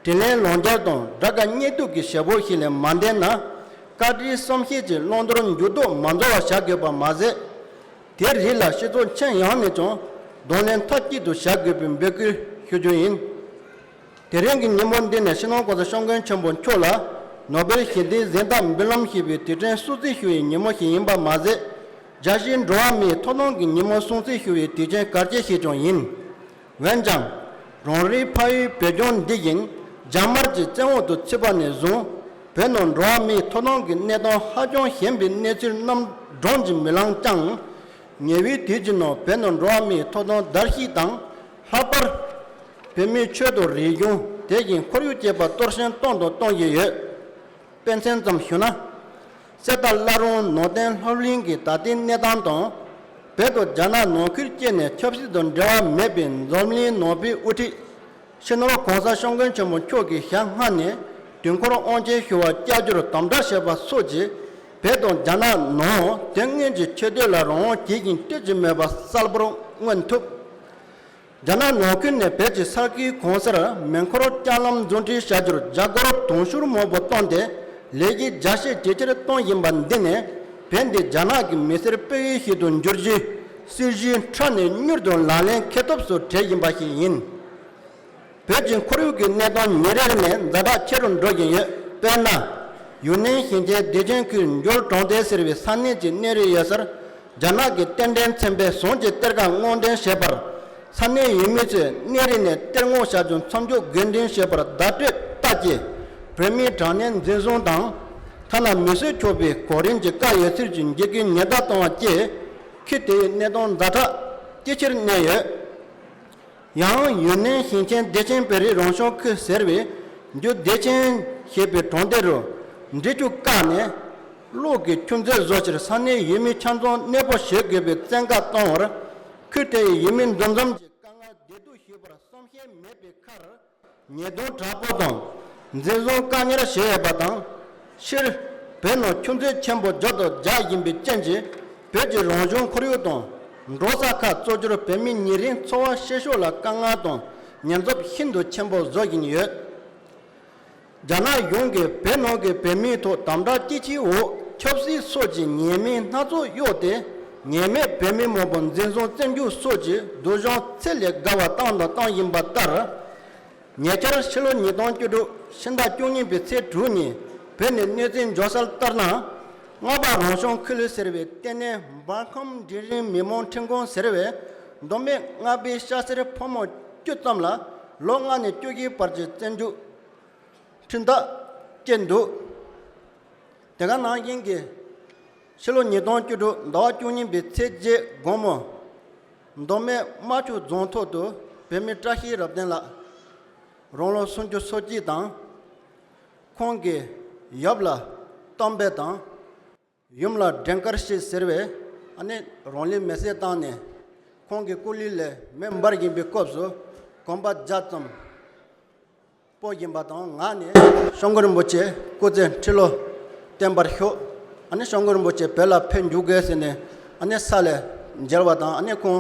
དྲིན་ལན་ལན་འཇལ་དང་དགྲ་དགའ་གཉེན་སྡུག་གི་བྱེད་པོ་ཞིག་ལས་མ་འདས་ན། བཀའ་དྲིན་བསམ་ཤེས་ཀྱིས་བླང་དོར་འགྱུར་ལྡོག་མ་བཟོ་བ་བྱ་དགོས་པ་མ་ཟད། དེའི་རིགས་ལ་སྤྱི་ཚོགས་ཁྱོན་ཡོངས་ནས་ཀྱང་གདོང་ལེན་མཐའ་གཅིག་ཏུ་བྱ་དགོས་པའི་འབོད་སྐུལ་ཞུ་རྒྱུ་ཡིན། དེ་རིང་གི་ཉིན་མོ་འདི་ནས་སྤྱི་ནོར་༸གོང་ས་༸སྐྱབས་མགོན་ཆེན་པོ་མཆོག་ལ་ནོ་བེལ་ཞི་བདེའི་གཟེངས་རྟགས་འབུལ་ལམ་ཞེས་པའི་དུས་དྲན་སྲུང་བརྩི་ཞུ་བའི་ཉིན་མོ་ཞིག་ཡིན་པ་མ་ཟད། རྒྱལ་སྤྱིའི་འགྲོ་བ་མིའི་ཐོབ་ཐང་གི་ཉིན་མོ་སྲུང་བརྩི་ཞུ་བའི་དུས་ཆེན་གལ་ཆེ་ཞིག་ཀྱང་ཡིན། འོན་ཀྱང་། རང་རེའི་ཕ་ཡུལ་བོད་ལྗོངས་འདི་བཞིན་རྒྱ་དམར་གྱི་བཙན་འོག་ཏུ་ཚུད་པ་ནས་བཟུང་། བོད་ནང་འགྲོ་བ་མིའི་ཐོབ་ཐང་གི་གནས་སྟངས་ཧ་ཅང་ཞན་པའི་གནས་ཚུལ་རྣམས་བགྲང་གིས་མི་ལང་ཀྱང་། ཉེ་བའི་དུས་ཀྱི་ནང་བོད་ནང་འགྲོ་བ་མིའི་ཐོབ་ཐང་བརྡལ་བཤིག་དང་། ལྷག་པར། བོད་མིའི་ཆོས་དང་རིག་གཞུང་དེ་བཞིན་ཁོར་ཡུག་བཅས་པ་གཏོར་བཤིག་གཏོང་དང་གཏོང་བཞིན་ཡོད། དཔེ་མཚོན་ཙམ་ཞུ་ན། གསེར་རྟ་བླ་རུང་ནང་བསྟན་སློབ་གླིང་གི་ད་ལྟའི་གནས་སྟངས་དང་། བོད་དང་རྒྱ་ནག་ནང་ཁུལ་བཅས་ནས་ཆབ་སྲིད་དང་འབྲེལ་བ་མེད་པའི་འཛམ་གླིང་ནང་པའི་དབུ་ཁྲིད། སྤྱི་ནོར་༸གོང་ས་༸སྐྱབས་མགོན་ཆེན་པོ་མཆོག་གིས་ཞལ་སྔ་ནས་དུས་འཁོར་དབང་ཆེན་ཞུ་བ་བསྐྱར་བསྒྱུར་དམ་དྲག་བྱས་པ་སོགས་ཀྱིས་བོད་དང་རྒྱ་ནག་ནང་དེ་སྔོན་གྱི་ཆེ་བསྟོད་ལ་རང་དབང་གྱིས་ཤིག་སྤྲོད་ཀྱི་མེད་པ་གསལ་པོར་མངོན་ཐུབ། རྒྱ་ནག་ནང་ཁུལ་ནས་བོད་ཀྱི་ས་ཁུལ་གང་སར་མེ་འཁོར་ལྕགས་ལམ་འཛུགས་སྐྲུན་བྱ་རྒྱུར་རྒྱ་སྒོར་དུང་ཕྱུར་མང་པོ་བཏང་སྟེ་ལས་གཞི་རྒྱ་སྐྱེད་ཇེ་ཆེར་གཏོང་བཞིན་པ་འདི་ནི་བོད་འདི་རྒྱ་ནག་གི་མི་སེར་སྤེལ་ཡུལ་ཞིག་ཏུ་འགྱུར་རྒྱུའི་སྲིད་ཇུས་ཕྲ་ནས་མྱུར་དུ་ལག་ལེན་འཁེལ་ཐབས་སུ་བྲེལ་བཞིན་པ་ཞིག་ཡིན། བོད་ཀྱི་ཁོར་ཡུག་གི་གནས་སྟངས་ཉིན་རེ་རེ་ནས་ཛ་དྲག་ཆེ་རུ་འགྲོ་བཞིན་ཡོད། དཔེར་ན། ཡུན་ནན་ཞིང་ཆེན་བདེ་ཆེན་ཁུལ་འགྱོལ་གྲོང་རྡལ་ཟེར་བའི་ས་གནས་ཀྱི་གནས་རི་ཡོད་སར་རྒྱ་ནག་གི་རྟེན་འབྲེལ་ཚན་པས་ཟངས་ཀྱི་གཏེར་ཁ་སྔོག་འདོན་བྱས་པར། ས་གནས་ཡུལ་མི་ཚོས་གནས་རི་ནས་གཏེར་སྔོག་བྱ་རྒྱུ་མཚམས་འཇོག་དགོས་འདུན་བྱས་པར་བརྡ་སྤྲོད་ལྟར་གྱིས། བོད་མིའི་དྲག་གནོན་འཛིན་བཟུང་དང་། ཐ་ན་མི་གསོད་ཆོག་པའི་གོ་རིམ་གྱི་བཀའ་ཡོད་ཚུལ་གྱི་འཇིགས་སྐུལ་ཉེན་བརྡ་བཏང་བ་བཅས། ཁུལ་དེའི་གནས་སྟངས་ཛ་དྲག་ཇེ་ཆེར་གནས་ཡོད། ཡང་ཡུན་ནན་ཞིང་ཆེན་བདེ་ཆེན་བོད་རིགས་རང་སྐྱོང་ཁུལ་ཟེར་བའི་འཇུ་བདེ་ཆེན་ཞེས་པའི་གྲོང་སྡེ་རུ་འབྲི་ཆུ་བཀག་ནས་གློག་གི་ཆུ་མཛོད་བཟོ་ཕྱིར་ས་གནས་ཡུལ་མི་ཆ་ཚང་གནས་སྤོ་བྱེད་དགོས་པའི་བཙན་བཀའ་བཏང་བར། ཁུལ་དེའི་ཡུལ་མི་འདུ་འཛོམས་ཀྱིས་དཀའ་ངལ་བདེ་སྡུག་ཞུས་པར་བསམ་ཤེས་མེད་པའི་ཁར། ཉེས་རྡུང་དྲག་པོ་དང་འཛིན་བཟུང་བཀག་ཉར་བྱས་ཡོད་པ་དང་། སྤྱིར་བོད་ནང་ཆུ་མཛོད་ཆེན་པོ་བརྒྱ་དང་བརྒྱ་ཡིན་པའི་རྐྱེན་གྱིས་བོད་ཀྱི་རང་བྱུང་ཁོར་ཡུག་དང་འབྲོག་ས་ཁག་གཙོ་གྱུར་བོད་མི་ཉིན་རེའི་འཚོ་བ་བྱེད་ཕྱོགས་ལ་དཀའ་ངལ་དང་ཉེན་ཚབས་ཤིན་ཏུ་ཆེན་པོ་བཟོ་བཞིན་ཡོད། རྒྱ་ནག་གཞུང་གིས་བོད་ནང་གི་བོད་མིའི་ཐོག་དམ་དྲག་ཅི་ཆེའི་འོག་ཆབ་སྲིད་སོགས་ཀྱི་ཉེས་མིང་སྣ་ཚོགས་གཡོགས་ཏེ། ཉེས་མེད་བོད་མི་མང་པོ་འཛིན་བཟུང་བཙོན་འཇུག་སོགས་ཀྱི་སྡུག་སྦྱོང་ཚད་ལས་བརྒལ་བ་བཏང་དང་བཏང་བཞིན་པ་ལྟར། ཉེ་ཆར་ཕྱི་ལོ་ཉིས་སྟོང་བཅུ་དྲུག་ཕྱི་ཟླ་བཅུ་གཉིས་པའི་ཚེས་དྲུག་ཉིན་བོད་ནས་གནས་ཚུལ་འབྱོར་གསལ་ལྟར་ན། རྔ་པ་རང་སྐྱོང་ཁུལ་ཟེར་བའི་ལྟེ་གནས་འབར་ཁམས་འབྲིང་རིམ་མི་མང་ཁྲིམས་ཁང་ཟེར་བས་མདོ་སྨད་རྔ་པའི་སྐྱ་སེར་ཕོ་མོ་བཅུ་ཙམ་ལ་ལོ་ལྔ་ནས་བཅུ་བཞིའི་བར་གྱི་བཙོན་འཇུག་ཁྲིམས་ཐག་བཅད་འདུག། དེ་ག་ནང་བཞིན་གྱི་ཕྱི་ལོ་ཉིས་སྟོང་བཅུ་དྲུག་ཟླ་བ་བཅུ་གཉིས་པའི་ཚེས་བརྒྱད་དགོང་མོ། མདོ་སྨད་རྨ་ཆུ་རྫོང་ཐོག་ཏུ་བོད་མི་བཀྲ་ཤིས་རབ་བརྟན་ལགས། རང་ལོ་སུམ་ཅུ་སོ་གཅིག་དང་། ཁོང་གི་ཡབ་ལ་གཏམ་དཔེ་དང་། ཡུམ་ལ་འདྲེན་དཀར་ཞེས་ཟེར་བས་ཨ་ནི་རང་ལུས་མེར་སྲེག་བཏང་ནས། ཁོང་གི་སྐུ་ལུས་ལས་མེ་འབར་བཞིན་པའི་སྐབས་སུ་གོམ་པ་བརྒྱ་ཙམ་སྤོ་བཞིན་པ་དང་། ང་ནི་སྐྱབས་མགོན་རིན་པོ་ཆེ་སྐུ་ཚེ་ཁྲི་ལོ་བརྟན་པར་ཤོག། ཨ་ནི་སྐྱབས་མགོན་རིན་པོ་ཆེ་བོད་ལ་ཕེབས་འཇུག་དགོས་ཟེར་ནས་ཨ་ནི་ས་ལས་མཇལ་བ་དང་། ཨ་ནི་ཁོང་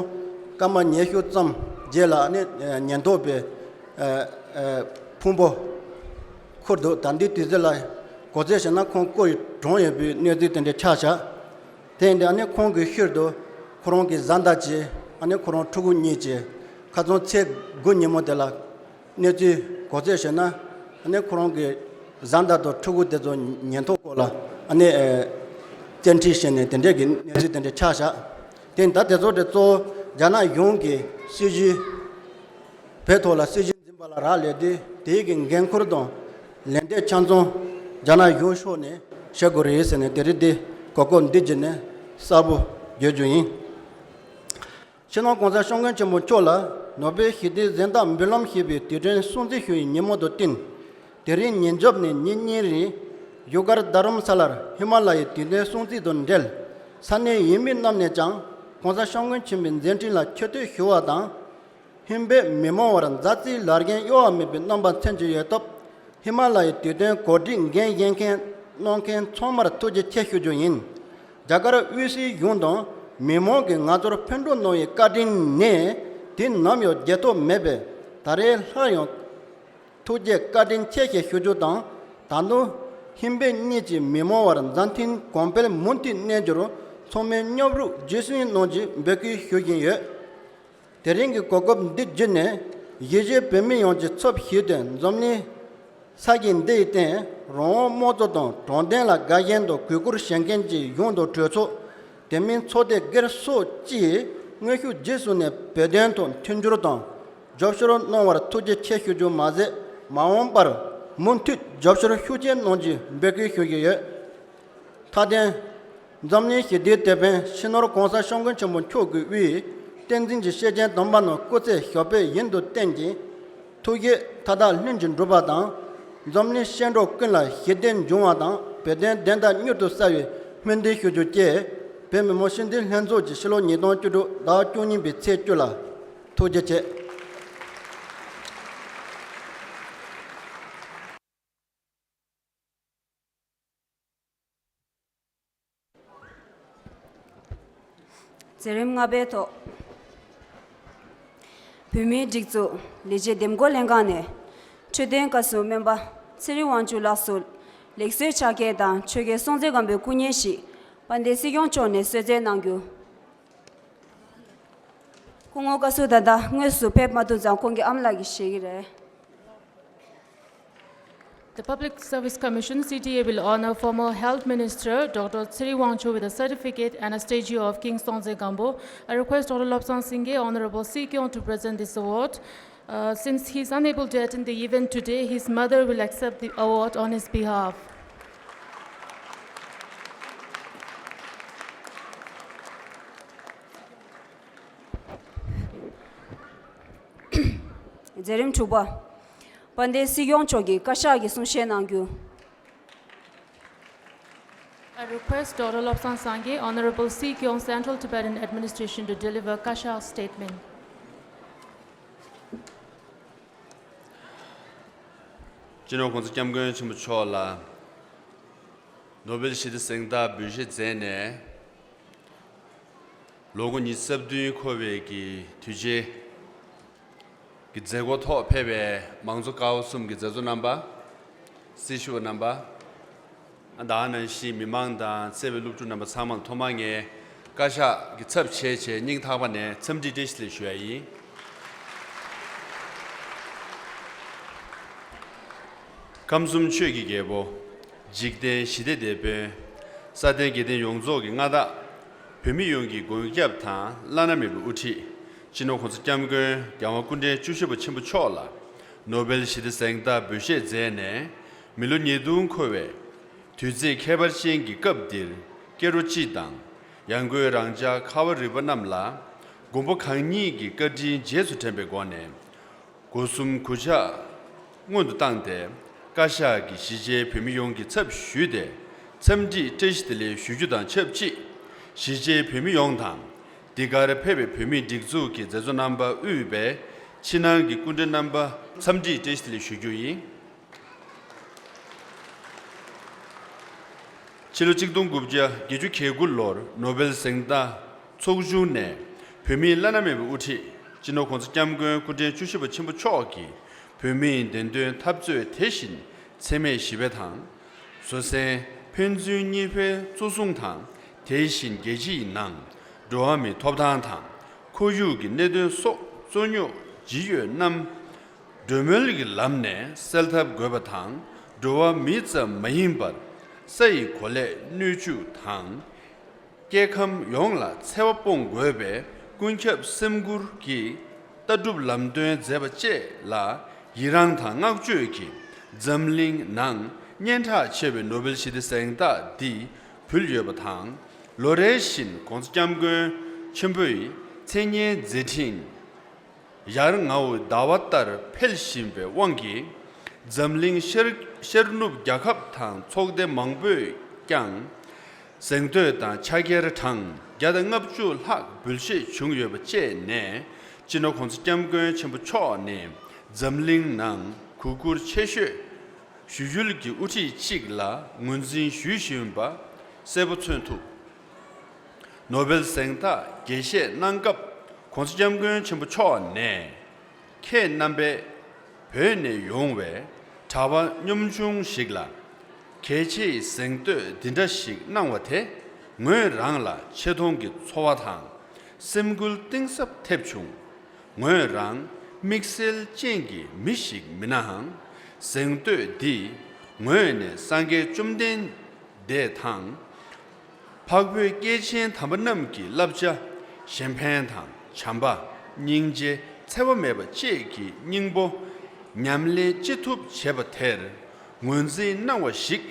སྐར་མ་ཉི་ཤུ་ཙམ་རྗེས་ལ་ཨ་ནི་ཉེན་རྟོག་པས་ཨ་ཨ་ཕུང་པོ་ཁུར་འདུག། ད་ལྟའི་དུས་ཚོད་ལ་ག་ཚོད་བྱས་ན་ཁོང་སྐུ་ཡི་གྲོངས་ཡོད་པའི་གནས་ཚུལ་དེ་འདྲ་ཆགས་བཞག། དེ་ཡིན་དུས་ཨ་ནི་ཁོང་གི་ཤུལ་དུ་ཁོ་རང་གི་བཟའ་ཟླ་བཅས་ཨ་ནི་ཁོ་རང་ཕྲུ་གུ་གཉིས་བཅས་ཁ་སང་ཚེས་དགུ་ཉིན་མོ་དེ་ལ་གནས་ཚུལ་ག་ཚོད་བྱས་ན་ཨ་ནི་ཁོ་རང་གི་བཟའ་ཟླ་དང་ཕྲུ་གུ་དེ་ཚོ་ཉེན་རྟོག་སྐོར་ལ་ཨ་ནི་ཨེ་བཙན་ཁྲིད་བྱས་ནས་དེ་འདྲས་ཀྱི་གནས་ཚུལ་དེ་འདྲས་ཆགས་བཞག། དེ་ཡིན་ད་དེ་ཚོ་དེ་གཙོ་བོ་རྒྱ་ནག་གཞུང་གི་སྲིད་ཇུས། བོད་ཐོག་ལ་སྲིད་ཇུས་འཛིན་པ་ལ་རག་ལས་ཏེ་དེའི་གི་འགན་ཁུར་དང་ལན་འདེབས་ཆ་ཚང་རྒྱ་ནག་གཞུང་ཕྱོགས་ནས་བྱེད་དགོས་རེད་ཟེར་ནས་དེ་རིང་འདི་གོ་སྐབས་འདི་བརྒྱུད་ནས་གསལ་པོ་བརྗོད་རྒྱུ་ཡིན། སྤྱི་ནོར་༸གོང་ས་༸སྐྱབས་མགོན་ཆེན་པོ་མཆོག་ལ་ནོ་བེལ་ཞི་བདེའི་གཟེངས་རྟགས་འབུལ་ལམ་ཞེས་པའི་དུས་དྲན་སྲུང་བརྩི་ཞུ་བའི་ཉིན་མོ་དང་བསྟུན། དེ་རིང་ཉིན་རྒྱབ་ནས་ཉིན་གཉིས་རིང་བཞུགས་སྒར་རྡ་རམ་ས་ལར་ཧི་མ་ལ་ཡའི་དུས་དྲན་སྲུང་བརྩི་དང་འབྲེལ། ས་གནས་ཡུལ་མི་རྣམས་ནས་ཀྱང་༸གོང་ས་༸སྐྱབས་མགོན་ཆེན་པོའི་མཛད་འཕྲིན་ལ་མཆོད་བསྟོད་ཞུ་བ་དང་། ཧིན་བོད་མི་མང་བར་མཛའ་བརྩེའི་ལར་རྒྱན་གཡོ་བ་མེད་པའི་རྣམ་པ་མཚོན་གྱི་ཡོད་སྟབས། ཧི་མ་ལ་ཡའི་དུས་སྟོན་གོ་སྒྲིག་འགན་བཞེས་མཁན་ གནང་མཁན་ཚང་མར་ཐུགས་རྗེ་ཆེ་ཞུ་རྒྱུ་ཡིན། རྒྱ་གར་དབུས་སའི་གཞུང་དང་མི་མང་གིས་ང་ཚོར་ཕན་གྲུ་གནང་བའི་བཀའ་དྲིན་ནི་དུས་ནམ་ཡང་བརྗེད་ཐབས་མེད་པས། ད་རེས་སླར་ཡང་ཐུགས་རྗེ་བཀའ་དྲིན་ཆེ་ཞེས་ཞུ་རྒྱུ་དང་། ད་དུང་ཧིན་བོད་གཉིས་ཀྱི་མི་མང་བར་མཛའ་མཐུན་གོང་འཕེལ་མུ་མཐུད་གནས་རྒྱུར་ཚང་མས་མཉམ་རུབ་རྗེས་ཟིན་གནང་རྒྱུའི་འབོད་སྐུལ་ཞུ་བཞིན་ཡོད། དེ་རིང་གི་གོ་སྐབས་འདི་བརྒྱུད་ནས་གཞིས་བྱེས་བོད་མི་ཡོངས་ཀྱི་ཚབ་ཞུས་ཏེ་འཛམ་གླིང་ས་གཞི་འདིའི་སྟེང་རང་དབང་དམངས་གཙོ་དང་དྲང་བདེན་ལ་དགའ་ཞེན་དང་གུས་བཀུར་བྱེད་མཁན་གྱི་གཞུང་དང་གྲོས་ཚོགས། དེ་མིན་ཚོགས་སྡེ་སྒེར་སོགས་ཀྱིས་དངོས་ཤུགས་རྗེས་སུ་ནས་བོད་དོན་ཐོག་མཐུན་འགྱུར་དང་རྒྱབ་སྐྱོར་གནང་བར་ཐུགས་རྗེ་ཆེ་ཞུ་རྒྱུ་མ་ཟད། མ་འོངས་པར་མུ་མཐུད་རྒྱབ་སྐྱོར་ཤུགས་ཆེ་གནང་རྒྱུའི་འབོད་སྐུལ་ཞུ་གི་ཡོད། མཐའ་དོན། འཛམ་གླིང་ཞི་བདེའི་དེད་དཔོན་སྤྱི་ནོར་༸གོང་ས་༸སྐྱབས་མགོན་ཆེན་པོ་མཆོག་གི་དབུས་བསྟན་འཛིན་གྱི་སྲས་ཆེན་དམ་པ་རྣམས་སྐུ་ཚེ་ཞབས་པད་ཡུན་དུ་བརྟན་ཅིང་། ཐུགས་བཞེད་མཐའ་དག་ལྷུན་གྱིས་འགྲུབ་པ་དང་། འཛམ་གླིང་སྐྱེ་འགྲོ་ཀུན་ལ་ཞི་བདེ་འབྱུང་བ་དང་བོད་དོན་བདེན་མཐའ་མྱུར་དུ་གསལ་བའི་སྨོན་འདུན་ཞུ་རྒྱུ་བཅས། བོད་མི་མང་སྤྱི་འཐུས་ལྷན་ཚོགས་ཀྱི་ཕྱི་ལོ་ཉིས་སྟོང་བཅུ་དྲུག་ཟླ་བཅུ་གཉིས་པའི་ཚེས་བཅུ་ལ། ཐུགས་རྗེ་ཆེ། མཛད་རིམ་ལྔ་པའི་ཐོག་བོད་མིའི་སྒྲིག་འཛུགས་ལས་བྱེད་འདེམས་བསྐོ་ལྷན་ཁང་ནས་འཕྲོད་བསྟེན་བཀའ་ཟུར་སྨན་པ་ཚེ་རིང་དབང་ཕྱུག་ལགས་སུ་ལེགས་གསོལ་ཕྱག་འཁྱེར་དང་ཆོས་རྒྱལ་སྲོང་བཙན་སྒམ་པོའི་སྐུ་བརྙན་ཞིག་དཔལ་ལྡན་སྲིད་སྐྱོང་མཆོག་ནས་གསོལ་སྩལ་གནང་རྒྱུ། སྐུ་ངོ་བཀའ་ཟུར་ད་ལྟ་དངོས་སུ་ཕེབས་མ་ཐུབ་ཙང་ཁོང་གི་ཨ་མ་ལགས་ཀྱིས་བཞེས་ཀྱི་རེད། The Public Service Commission, C T A, will honor former Health Minister Doctor Tsiri Wangchuk with a certificate and a statue of King Songtse Gampo. I request Doctor Lobsang Singye, Honorable Sikyong, to present this award. Uh, since he is unable to attend the event today, his mother will accept the award on his behalf. མཛད་རིམ་དྲུག་པ། དཔལ་ལྡན་སྲིད་སྐྱོང་མཆོག་གིས་བཀའ་ཤག་གི་གསུང་བཤད་གནང་རྒྱུ། I request Doctor Lobsang Sangay, Honorable Si Kyong, Central Tibetan Administration, to deliver བཀའ་ཤག་statement. སྤྱི་ནོར་༸གོང་ས་༸སྐྱབས་མགོན་ཆེན་པོ་མཆོག་ལ་ནོ་བེལ་ཞི་བདེ་གཟེངས་རྟགས་འབུལ་བཞེས་མཛད་ནས། ལོ་ངོ་ཉི་ཤུ་རྩ་བདུན་འཁོར་བའི་གི་དུས་ཆེན་གྱི་མཛད་སྒོ་ཐོག་ཕེབས་པའི་མང་གཙོ་ཀ་བ་གསུམ་གྱི་མཛད་གཙོ་རྣམ་པ། སྲི་ཞུ་བ་རྣམ་པ། ད་ག་ནང་བཞིན་མི་མང་དང་བརྩེ་བའི་སློབ་ཕྲུག་རྣམ་པ་ཚང་མར་ཐོག་མར་ངས་བཀའ་ཤག་གི་ཚབ་བྱས་བྱས་སྙིང་ཐག་པ་ནས་འཚམས་འདྲི་བཀྲ་ཤིས་བདེ་ལེགས་ཞུ་ཡ་ཡིན། ཁམས་གསུམ་ཆོས་ཀྱི་རྒྱལ་པོ། འཇིག་རྟེན་ཞི་བདེའི་དེད་དཔོན། ས་སྟེང་འགལ་ལྡན་ཡོངས་རྫོགས་ཀྱི་མངའ་བདག་བོད་མི་ཡོངས་ཀྱི་མགོན་སྐྱབས་དང་བླ་ན་མེད་པའི་དབུ་ཁྲིད། སྤྱི་ནོར་༸གོང་ས་༸སྐྱབས་མགོན་རྒྱལ་དབང་སྐུ་ཕྲེང་བཅུ་བཞི་པ་ཆེན་པོ་མཆོག་ལ་ནོ་བེལ་ཞི་བདེ་གཟེངས་རྟགས་འབུལ་བཞེས་མཛད་ནས། མི་ལོ་ཉིས་སྟོང་འཁོར་བའི་དུས་ཚིགས་ཁྱད་པར་ཅན་གྱི་སྐབས་འདིར། སྐྱེ་འགྲོ་སྤྱི་དང་ཡང་སྒོས་རང་ཅག་ཁ་བ་རི་པ་རྣམས་ལ་མགོན་པོ་གང་ཉིད་ཀྱི་བཀའ་དྲིན་རྗེས་སུ་དྲན་པའི་སྒོ་ནས། སྒོ་གསུམ་གུས་ཕྱག་སྔོན་དུ་བཏང་སྟེ། བཀའ་ཤག་གིས་གཞིས་བྱེས་བོད་མི་ཡོངས་ཀྱི་ཚབ་ཞུས་ཏེ། འཚམས་འདྲི་བཀྲ་ཤིས་བདེ་ལེགས་ཞུ་རྒྱུ་དང་ཆབས་ཅིག་གཞིས་བྱེས་བོད་མི་ཡོངས་དང་། འདི་གར་ཕེབས་པའི་བོད་མིའི་སྒྲིག་འཛུགས་ཀྱི་མཛད་གཙོ་རྣམ་པ་དབུས་པའི་ཕྱི་ནང་གི་སྐུ་མགྲོན་རྣམ་པ་འཚམས་འདྲི་བཀྲ་ཤིས་བདེ་ལེགས་ཞུ་རྒྱུ་ཡིན། ཕྱི་ལོ་ཆིག་སྟོང་དགུ་བརྒྱ་བརྒྱད་ཅུ་གྱ་དགུ་ལོར་ནོ་བེལ་གཟེངས་རྟགས་ཚོགས་ཆུང་ནས་བོད་མིའི་བླ་ན་མེད་པའི་དབུ་ཁྲིད་སྤྱི་ནོར་༸གོང་ས་༸སྐྱབས་མགོན་སྐུ་ཕྲེང་བཅུ་བཞི་པ་ཆེན་པོ་མཆོག་གིས་བོད་མིའི་བདེན་དོན་འཐབ་རྩོད་དེ་བཞིན་འཚེ་མེད་ཞི་བའི་དང་། བཟོད་བསྲན་ཕན་ཚུན་གཉིས་ཕན་གཙོ་བཟུང་དང་། དེ་བཞིན་རྒྱལ་སྤྱིའི་ནང་འགྲོ་བ་མིའི་ཐོབ་ཐང་དང་ཁོར་ཡུག་གི་གནད་དོན་སོགས་རྩོད་རྙོག་ཇི་ཡོད་རྣམས། གྲོས་མོལ་གྱི་ལམ་ནས་སེལ་ཐབས་དགོས་པ་དང་། འགྲོ་བ་མི་ཙམ་མ་ཡིན་པར་ས་ཡི་གོ་ལའི་སྣོད་བཅུད་དང་། སྐྱེ་ཁམས་ཡོངས་ལ་འཚེ་བ་སྤོང་དགོས་པའི་ཀུན་ཁྱབ་སེམས་ཁུར་གྱི་ལྟ་གྲུབ་ལམ་སྟོན་མཛད་པ་བཅས་ལ་ཡི་རངས་དང་བསྔགས་བརྗོད་ཀྱིས་འཛམ་གླིང་ནང་སྙན་གྲགས་ཆེ་བའི་ནོ་བེལ་ཞི་བདེ་གཟེངས་རྟགས་འདི་ཕུལ་ཡོད་པ་དང་། ལོ་རེ་བཞིན་༸གོང་ས་༸སྐྱབས་མགོན་ཆེན་པོའི་མཚན་སྙན་མཛད་འཕྲིན། ཡར་ངའུ་ཟླ་བ་ལྟར་འཕེལ་བཞིན་པའི་དབང་གིས། འཛམ་གླིང་ཤར་ཤར་ནུབ་རྒྱལ་ཁབ་དང་ཚོགས་སྡེ་མང་པོས་ཀྱང་། གཟེངས་བསྟོད་དང་ཕྱག་འཁྱེར་གྲངས་བརྒྱ་དང་ལྔ་བཅུ་ལྷག་འབུལ་བཞེས་བྱུང་ཡོད་པ་བཅས་ནས། སྤྱི་ནོར་༸གོང་ས་༸སྐྱབས་མགོན་ཆེན་པོ་མཆོག་ནི་འཛམ་གླིང་ནང་གུས་བཀུར་ཆེ་ཤོས་ ཞུ་སྐུལ་གྱི་དབུ་ཁྲིད་ཅིག་ལ་ངོས་འཛིན་ཞུས་བཞིན་པ་གསལ་པོ་མཚོན་ཐུབ། ནོ་བེལ་གཟེངས་རྟགས་རྒྱས་བཤད་གནང་སྐབས་༸གོང་ས་༸སྐྱབས་མགོན་ཆེན་པོ་མཆོག་ནས། ཁྱེད་རྣམ་པས་བོད་ནས་ཡོང་བའི་གྲྭ་པ་གཉོམ་ཆུང་ཞིག་ལ་གལ་ཆེའི་གཟེངས་བསྟོད་འདི་འདྲ་ཞིག་གནང་བ་དེ་ངོས་རང་ལ་ཆེ་མཐོང་གི་ཚོར་བ་དང་སེམས་འགུལ་གཏིང་ཟབ་ཐེབས་བྱུང་། ངོས་རང་དམིགས་བསལ་ཅན་གྱི་མི་ཞིག་མིན་ནའང་། གཟེངས་བསྟོད་འདིས་ངོས་ནས་སངས་རྒྱས་བཅོམ་ལྡན་འདས་དང་། འཕགས་བོད་སྐྱེས་ཆེན་དམ་པ་རྣམས་ཀྱི་བསླབ་བྱ་གཞན་ཕན་དང་བྱམས་པ། སྙིང་རྗེ། འཚེ་བ་མེད་པ་བཅས་ཀྱི་སྙིང་པོ་ཉམས་ལེན་ཅི་ཐུབ་བྱེད་པ་དེར་ངོས་འཛིན་གནང་བ་ཞིག་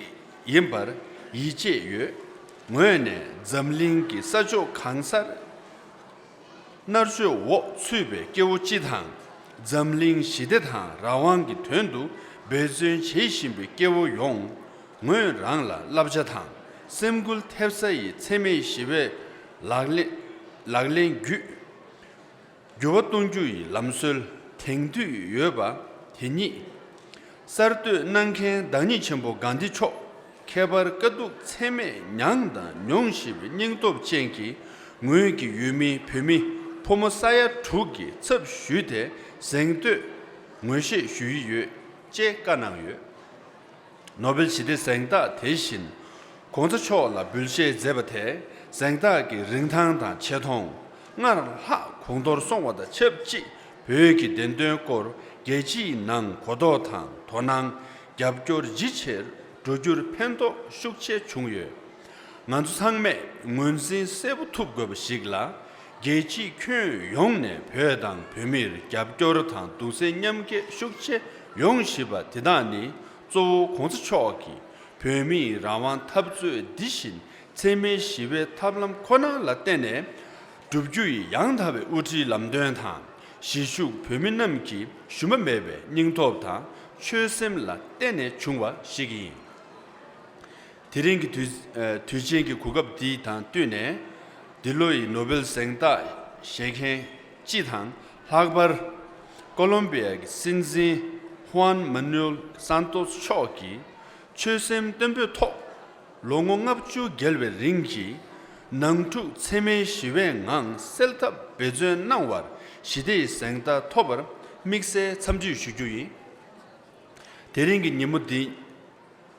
ཡིན་པར་ཡིད་ཆེས་ཡོད། ངོས་ནས་འཛམ་གླིང་གི་ས་ཕྱོགས་གང་སར་མནར་གཅོད་འོག་ཚུད་པའི་སྐྱེ་བོ་སྤྱི་དང་། འཛམ་གླིང་ཞི་བདེ་དང་རང་དབང་གི་དོན་དུ་འབད་བརྩོན་བྱེད་བཞིན་པའི་སྐྱེ་བོ་ཡོངས་ངོས་རང་ལ་བསླབ་བྱ་དང་སེམས་འགུལ་ཐེབས་ས་ཡི་འཚེ་མེད་ཞི་བའི་ལག་ལེན་ལག་ལེན་བརྒྱུད་འགྱུར་བ་གཏོང་རྒྱུ་ཡི་ལམ་སྲོལ་དེང་དུས་ཡོད་པ་དེ་ཉིད། གསར་གཏོད་གནང་མཁན་བདག་ཉིད་ཆེན་པོ་གྷན་དྷི་མཆོག་ཁྱད་པར་དཀའ་སྡུག་ཚད་མེད་མྱངས་དང་མྱོང་བཞིན་པའི་སྙིང་སྟོབས་ཅན་གྱི་ངོས་ཀྱི་ཡུལ་མི་བོད་མི་ཕོ་མོ་ས་ཡ་དྲུག་གི་ཚབ་ཞུས་ཏེ་གཟེངས་བསྟོད་ངོས་བཞེས་ཞུ་ཡི་ཡོད་ཅེས་བཀའ་གནང་ཡོད། ནོ་བེལ་ཞི་བདེ་གཟེངས་རྟགས་དེ་བཞིན་༸གོང་ས་མཆོག་ལ་འབུལ་བཞེས་མཛད་པ་དེས་གཟེངས་རྟགས་ཀྱི་རིན་ཐང་དང་ཆེ་མཐོང་སྔར་ལྷག་གོང་མཐོར་སོང་བ་དང་ཆབས་ཅིག་བོད་ཀྱི་བདེན་དོན་སྐོར་རྒྱལ་སྤྱིའི་ནང་གོ་རྟོགས་དང་དོ་སྣང་རྒྱབ་སྐྱོར་ཇི་ཆེར་འགྲོ་རྒྱུར་ཕན་ཐོགས་ཤུགས་ཆེ་བྱུང་ཡོད། ང་ཚོ་ཚང་མས་ངོས་འཛིན་གསལ་པོ་ཐུབ་དགོས་པ་ཞིག་ལ། རྒྱལ་སྤྱིའི་ཁྱོན་ཡོངས་ནས་བོད་དང་བོད་མིར་རྒྱབ་སྐྱོར་དང་གདུང་སེམས་མཉམ་སྐྱེད་ཤུགས་ཆེ་ཡོང་བཞིན་པ་དེ་དག་ནི་གཙོ་བོ་༸གོང་ས་མཆོག་གིས་བོད་མིའི་རང་དབང་འཐབ་རྩོད་འདི་བཞིན་འཚེ་མེད་ཞི་བའི་ཐབས་ལམ་ཁོ་ན་ལ་བརྟེན་ནས་བསྒྲུབ་རྒྱུ་ཡི་ཡང་དག་པའི་དབུ་ཁྲིད་ལམ་སྟོན་དང་གཞིས་བཞུགས་བོད་མི་རྣམས་ཀྱི་ཞུམ་པ་མེད་པའི་སྙིང་སྟོབས་དང་ཆོད་སེམས་ལ་བརྟེན་ནས་བྱུང་བ་ཞིག་ཡིན། དེ་རིང་གི་དུས་ཨ་དུས་ཆེན་གྱི་གོ་སྐབས་འདི་དང་བསྟུན་ནས། འདི་ལོ་ཡི་ནོ་བེལ་གཟེངས་རྟགས་བཞེས་མཁན་སྤྱི་དང་། ལྷག་པར་ཀོ་ལོམ་བི་ཡ་གི་སྲིད་འཛིན་ཧུའན་མ་ནུའེལ་སན་ཏོས་མཆོག་གིས་ཆོད་སེམས་བརྟན་པོའི་ཐོག་ལོ་ངོ་ལྔ་བཅུ་བརྒལ་བའི་རིང་གི་ནང་འཁྲུག་འཚེ་མེད་ཞི་བའི་ངང་སེལ་ཐབས་འབད་བརྩོན་གནང་བར་ཞི་བདེའི་གཟེངས་རྟགས་ཐོབ་པར་དམིགས་བསལ་འཚམས་འདྲི་ཞུ་རྒྱུ་ཡིན། དེ་རིང་གི་ཉིན་མོ་འདི།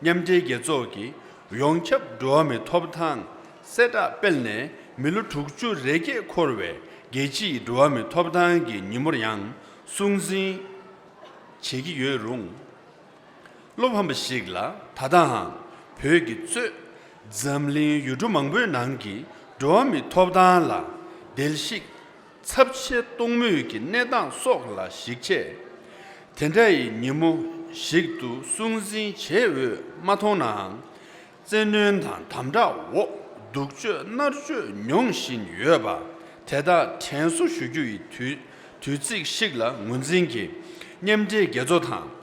མཉམ་འབྲེལ་རྒྱལ་ཚོགས་ཀྱི་ཡོངས་ཁྱབ་འགྲོ་བ་མིའི་ཐོབ་ཐང་གསལ་བསྒྲགས་སྤེལ་ནས་མི་ལོ་དྲུག་ཅུ་རེ་བརྒྱད་འཁོར་བའི་རྒྱལ་སྤྱིའི་འགྲོ་བ་མིའི་ཐོབ་ཐང་གི་ཉིན་མོར་ཡང་སྲུང་འཛིན་བྱེད་ཀྱི་ཡོད་རུང་། བློ་ཕམ་པ་ཞིག་ལ་ད་ལྟའང་བོད་ཀྱི་གཙོས་འཛམ་གླིང་ཡུལ་གྲུ་མང་པོའི་ནང་གི་འགྲོ་བ་མིའི་ཐོབ་ཐང་ལ་བརྡལ་བཤིག་ཚབས་ཆེ་གཏོང་མུས་ཀྱི་གནས་སྟངས་སོགས་ལ་གཞིགས་ཆེད། དེ་འདྲ་ཡི་ཉིན་མོ་ཞིག་ཏུ་སྲུང་འཛིན་བྱེད་འོས་མ་མཐོང་ནའང་། བཙན་གནོན་དང་དམ་དྲག་འོག་སྡུག་སྤྱོད་མནར་གཅོད་མྱོང་བཞིན་ཡོད་པ་དེ་དག་དྲན་གསོ་ཞུ་རྒྱུ་ཡི་དུས་དུས་ཚིགས་ཤིག་ལ་ངོས་འཛིན་གྱིས་མཉམ་འབྲེལ་རྒྱལ་ཚོགས་དང་།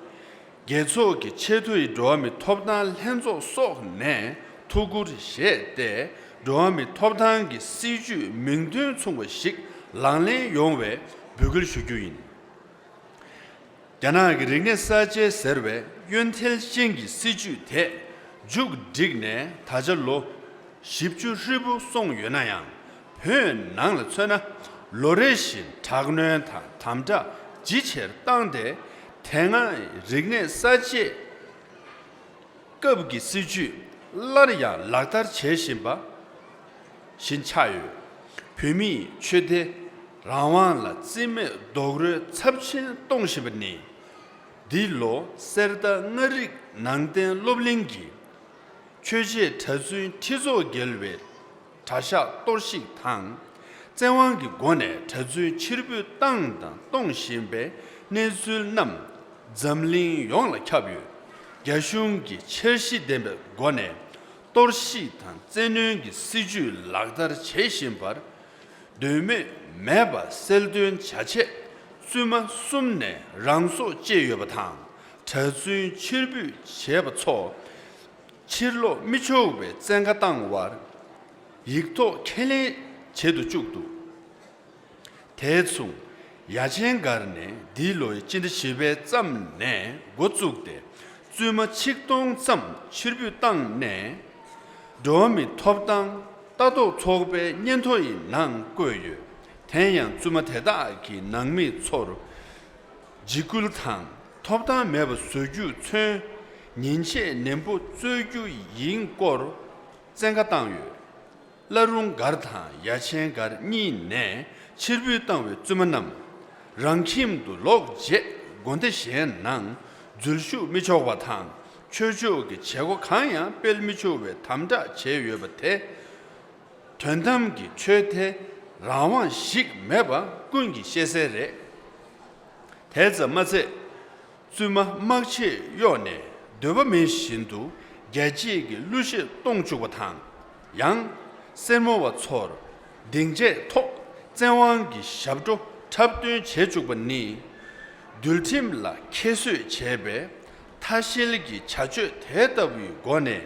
རྒྱལ་ཚོགས་ཀྱི་ཆེས་མཐོ་ཡི་འགྲོ་བ་མིའི་ཐོབ་ཐང་ལྷན་ཚོགས་སོགས་ནས་ཐུགས་ཁུར་བཞེས་ཏེ། འགྲོ་བ་མིའི་ཐོབ་ཐང་གི་སྲིད་བྱུས་མིང་དོན་མཚུངས་པ་ཞིག་ལག་ལེན་ཡོང་བའི་འབོད་སྐུལ་ཞུ་རྒྱུ་ཡིན། རྒྱ་ནག་གི་རིག་གནས་གསར་བརྗེ་ཟེར་བའི་གཡོན་ཐལ་ཅན་གྱི་སྲིད་བྱུས་དེ་མཇུག་བསྒྲིལ་ནས་ད་ཆ་ལོ་བཞི་བཅུ་ཧྲིལ་པོ་སོང་ཡོད་ན་ཡང་། བོད་ནང་ལ་མཚོན་ན་ལོ་རེ་བཞིན་དྲག་གནོན་དང་དམ་དྲག་ཇེ་ཆེར་བཏང་སྟེ། དེ་སྔའི་རིག་གནས་གསར་བརྗེ་སྐབས་ཀྱི་སྲིད་བྱུས་སླར་ཡང་ལག་བསྟར་བྱེད་བཞིན་པ་བཞིན་ཆགས་ཡོད། བོད་མིའི་ཆོས་དད་རང་དབང་ལ་རྩིས་མེད་རྡོག་རོལ་ཚབས་ཆེན་གཏོང་བཞིན་པ་ནི། འདི་ལོ་གསེར་རྟ་མངའ་རིས་ནང་བསྟན་སློབ་གླིང་གི་ཆོས་བྱེད་གྲྭ་བཙུན་ཁྲི་ཚོ་བརྒལ་བའི་གྲྭ་ཤག་གཏོར་བཤིག་དང་། བཙན་དབང་གི་སྒོ་ནས་གྲྭ་བཙུན་ཕྱིར་འབུད་བཏང་དང་གཏོང་བཞིན་པའི་གནས་ཚུལ་རྣམས་འཛམ་གླིང་ཡོངས་ལ་ཁྱབ་ཡོད། རྒྱ་གཞུང་གིས་འཆར་གཞི་ལྡན་པའི་སྒོ་ནས་གཏོར་བཤིག་དང་བཙན་གནོན་གྱི་སྲིད་བྱུས་ལག་བསྟར་བྱེད་བཞིན་པར། དོན་མེད་མེད་པ་གསལ་སྟོན་བྱ་ཆེད་བཙུན་མ་གསུམ་ནས་རང་སྲོག་བཅད་ཡོད་པ་དང་། གྲྭ་བཙུན་ཕྱིར་འབུད་བྱས་པ་ཚོ་ཕྱིར་ལོག་མི་ཆོག་པའི་བཙན་བཀའ་བཏང་བར་ཡིག་ཐོག་ཁས་ལེན་བྱེད་དུ་བཅུག་འདུག་དེ་མཚུངས། ཡ་ཆེན་སྒར་ནས་འདི་ལོའི་སྤྱི་ཟླ་བཞི་པའི་མཚམས་ནས་འགོ་བཙུགས་ཏེ། བཙུན་མ་ཆིག་སྟོང་ཙམ་ཕྱིར་འབུད་བཏང་ནས། འགྲོ་བ་མིའི་ཐོབ་ཐང་ལྟ་རྟོག་ཚོགས་པའི་སྙན་ཐོ་ཡི་ནང་བཀོད་ཡོད། དེ་ཡང་བཙུན་མ་དེ་དག་གི་ནང་མི་ཚོར་འཇིགས་སྐུལ་དང་ཐོབ་ཐང་མེད་པ་བཟོ་རྒྱུ་མཚོན། ཉེས་ཆད་ནན་པོ་གཅོད་རྒྱུ་ཡིན་སྐོར་བཙན་བཀའ་བཏང་ཡོད། བླ་རུང་སྒར་དང་ཡ་ཆེན་སྒར་གཉིས་ནས་ཕྱིར་འབུད་བཏང་བའི་བཙུན་མ་རྣམས། རང་ཁྱིམ་དུ་ལོག་རྗེས་དགོན་སྡེ་གཞན་ནང་འཛུལ་ཞུགས་མི་ཆོག་པ་དང་། ཆོས་ཕྱོགས་ཀྱི་བྱེད་སྒོ་གང་ཡང་སྤེལ་མི་ཆོག་པའི་དམ་དྲག་བྱས་ཡོད་པ་དེ། དོན་དམ་གྱི་ཆོས་དད་རང་དབང་ཞིག་མེད་པ་ཀུན་གྱིས་ཤེས་གསལ་རེད། དེ་ཙམ་མ་ཚད། བཙུན་མ་དམག་ཆས་གཡོགས་ནས་འདོད་པ་མེད་བཞིན་དུ་རྒྱལ་གཅེས་ཀྱི་གླུ་གཞས་གཏོང་བཅུག་པ་དང་། ཡང་སེར་མོ་བ་ཚོར་སྡིངས་ཆའི་ཐོག་བཙན་དབང་གི་ཞབས་བྲོ་འཁྲབ་སྟོན་བྱེད་བཅུག་པ་ནི། འདུལ་ཁྲིམས་ལ་ཁྱད་གསོད་བྱས་པའི་ཐ་ཤལ་གྱི་བྱ་སྤྱོད་དེ་ལྟ་བུའི་སྒོ་ནས།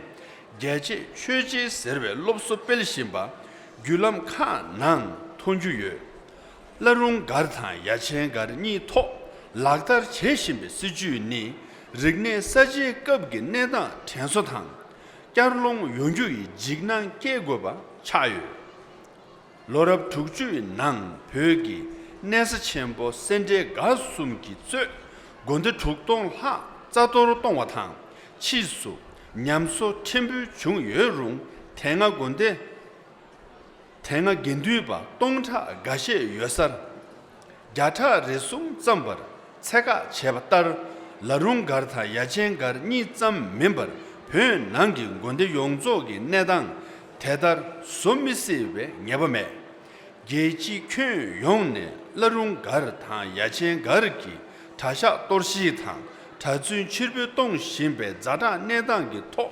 རྒྱལ་གཅེས་ཆོས་གཅེས་ཟེར་བའི་སློབ་གསོ་སྤེལ་བཞིན་པ་བརྒྱུད་ལམ་ཁག་ནང་མཐོང་རྒྱུ་ཡོད། བླ་རུང་སྒར་དང་ཡ་ཆེན་སྒར་གཉིས་ཐོག་ལག་བསྟར་བྱེད་བཞིན་པའི་སྲིད་ཇུས་ནི། རིག་གནས་གསར་བརྗེའི་སྐབས་ཀྱི་གནས་སྟངས་དྲན་གསོ་དང་། བསྐྱར་སློང་ཡོང་རྒྱུ་ཡི་འཇིགས་སྣང་སྐྱེ་དགོས་པ་ཆགས་ཡོད། ལོ་རབས་དྲུག་ཅུའི་ནང་བོད་ཀྱི་གནས་ས་ཆེན་པོ་སེ་འབྲས་དགའ་གསུམ་གྱིས་གཙོས་དགོན་སྡེ་དྲུག་སྟོང་ལྷག་རྩ་གཏོར་གཏོང་བ་དང་། ཕྱིས་སུ་ཉམས་གསོ་ཕྲན་བུ་བྱུང་ཡོད་རུང་། དེ་སྔ་དགོན་སྡེ། དེ་སྔ་དགེ་འདུན་པ་སྟོང་ཕྲག་འགའ་ཤས་ཡོད་སར། བརྒྱ་ཕྲག་རེ་ཟུང་ཙམ་བར་ཚད་བཀག་བྱས་པ་ལྟར། བླ་རུང་སྒར་དང་ཡ་ཆེན་སྒར་གཉིས་ཙམ་མིན་པར། བོད་ནང་གི་དགོན་སྡེ་ཡོངས་རྫོགས་ཀྱི་གནས་སྟངས་དེ་ལྟར་བཟོ་མི་སྲིད་པའི་ངེས་པ་མེད། རྒྱལ་སྤྱི་ཁྱོན་ཡོངས་ནས་བླ་རུང་སྒར་དང་ཡ་ཆེན་སྒར་གྱི་གྲྭ་ཤག་གཏོར་བཤིག་དང་གྲྭ་བཙུན་ཕྱིར་འབུད་གཏོང་བཞིན་པའི་ཛ་དྲག་གནས་སྟངས་ཀྱི་ཐོག་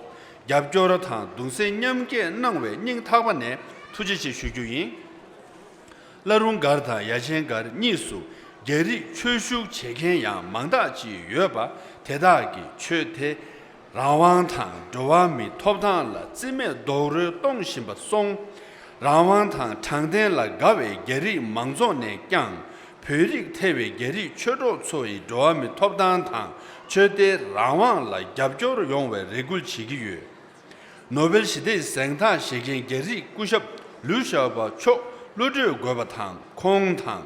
རྒྱབ་སྐྱོར་དང་གདུང་སེམས་མཉམ་སྐྱེད་གནང་བའི་སྙིང་ཐག་པ་ནས་ཐུགས་རྗེ་ཆེ་ཞུ་རྒྱུ་ཡིན། བླ་རུང་སྒར་དང་ཡ་ཆེན་སྒར་གཉིས་སུ་རྒྱ་རིགས་ཆོས་ཞུགས་བྱེད་མཁན་ཡང་མང་དག་ཅིག་ཡོད་པ། དེ་དག་གིས་ཆོས་དད་རང་དབང་དང་འགྲོ་བ་མིའི་ཐོབ་ཐང་ལ་རྩིས་མེད་རྡོག་རོལ་གཏོང་བཞིན་པ་སོང་། རང་དབང་དང་དྲང་བདེན་ལ་དགའ་བའི་རྒྱ་རིགས་མང་ཚོགས་ནས་ཀྱང་། བོད་རིགས་ཐེ་བའི་རྒྱ་རིགས་ཆོས་གྲོགས་ཚོ་ཡི་འགྲོ་བ་མིའི་ཐོབ་ཐང་དང་ཆོས་དད་རང་དབང་ལ་རྒྱབ་སྐྱོར་ཡོང་བའི་རེ་སྐུལ་བྱེད་ཀྱི་ཡོད། ནོ་བེལ་ཞི་བདེའི་གཟེངས་རྟགས་བཞེས་མཁན་རྒྱ་རིགས་སྐུ་ཞབས་ལུའུ་ཞའོ་པོ་མཆོག་གླུ་སྒྲོས་དགོས་པ་དང་། ཁོང་དང་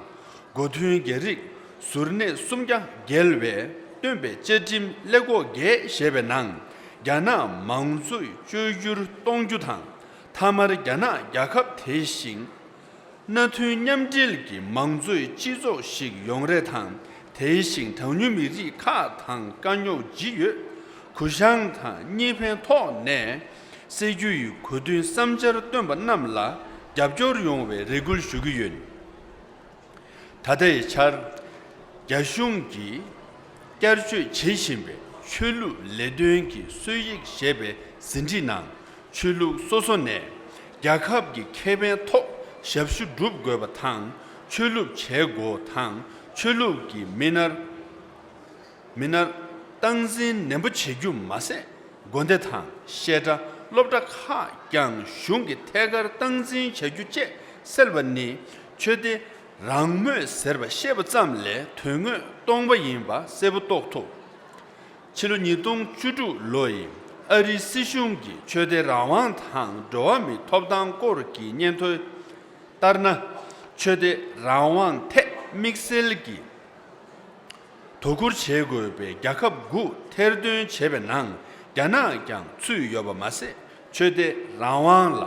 འགོ་མཐུན་རྒྱ་རིགས་གཟུར་གནས་སུམ་བརྒྱ་བརྒལ་བས་བཏོན་པའི་བཅའ་ཁྲིམས་ཀླད་ཀོར་བརྒྱད་ཞེས་པའི་ནང་། རྒྱ་ནག་མང་གཙོའི་བཅོས་བསྒྱུར་གཏོང་རྒྱུ་དང་། མཐའ་མར་རྒྱ་ནག་རྒྱལ་ཁབ་དེ་བཞིན་མནའ་མཐུན་མཉམ་འབྲེལ་གྱི་མང་གཙོའི་སྤྱི་ཚོགས་ཤིག་ཡོང་རེ་དང་། དེ་བཞིན་གྲངས་ཉུང་མི་རིགས་ཁག་དང་དཀའ་རྙོག་ལྗིད་ཡོད། གུ་ཡངས་དང་གཉིས་ཕན་ཐོག་ནས་སེལ་རྒྱུ་ཡི་གོ་དོན་བསམ་འཆར་བཏོན་པ་རྣམས་ལ་རྒྱབ་སྐྱོར་ཡོང་བའི་རེ་སྐུལ་ཞུ་གི་ཡོད། ད་ལྟའི་ཆར། རྒྱ་གཞུང་གིས་བསྐྱར་བཅོས་བྱེད་བཞིན་པའི་ཆོས་ལུགས་ལས་དོན་གྱི་སྲོལ་ཡིག་ཞེས་པའི་ཟིན་བྲིས་ནང་། ཆོས་ལུགས་སོ་སོ་ནས་རྒྱལ་ཁབ་ཀྱི་ཁེ་ཕན་ཐོག་ཞབས་ཞུ་སྒྲུབ་དགོས་པ་དང་། ཆོས་ལུགས་བྱེད་སྒོ་དང་ཆོས་ལུགས་ཀྱི་མི་སྣར། མི་སྣར་སྟངས་འཛིན་ནན་པོ་བྱེད་རྒྱུ་མ་ཟད། དགོན་སྡེ་དང་བཤད་གྲྭ་སློབ་གྲྭ་ཁག་ཀྱང་གཞུང་གིས་ཐད་ཀར་སྟངས་འཛིན་བྱ་རྒྱུ་བཅས་སེལ་བ་ནི། ཆོས་དད་རང་མོས་ཟེར་བ་བཤད་པ་ཙམ་ལས་དོན་དངོས་སྟོང་པ་ཡིན་པ་གསལ་པོ་རྟོགས་ཐུབ། ཕྱི་ལོ་ཉིས་སྟོང་བཅུ་དྲུག་ལོ་ཡི་ཨ་རིའི་སྲིད་གཞུང་གིས་ཆོས་དད་རང་དབང་དང་འགྲོ་བ་མིའི་ཐོབ་ཐང་སྐོར་གྱི་སྙན་ཐོ་ལྟར་ན། ཆོས་དད་རང་དབང་ཐད་དམིགས་བསལ་གྱི་དོ་ཁུར་བྱེད་དགོས་པའི་རྒྱལ་ཁབ་དགུ་ཐེར་འདོན་བྱས་པའི་ནང་རྒྱ་ནག་ཀྱང་ཚུད་ཡོད་པ་མ་ཟད། ཆོས་དད་རང་དབང་ལ་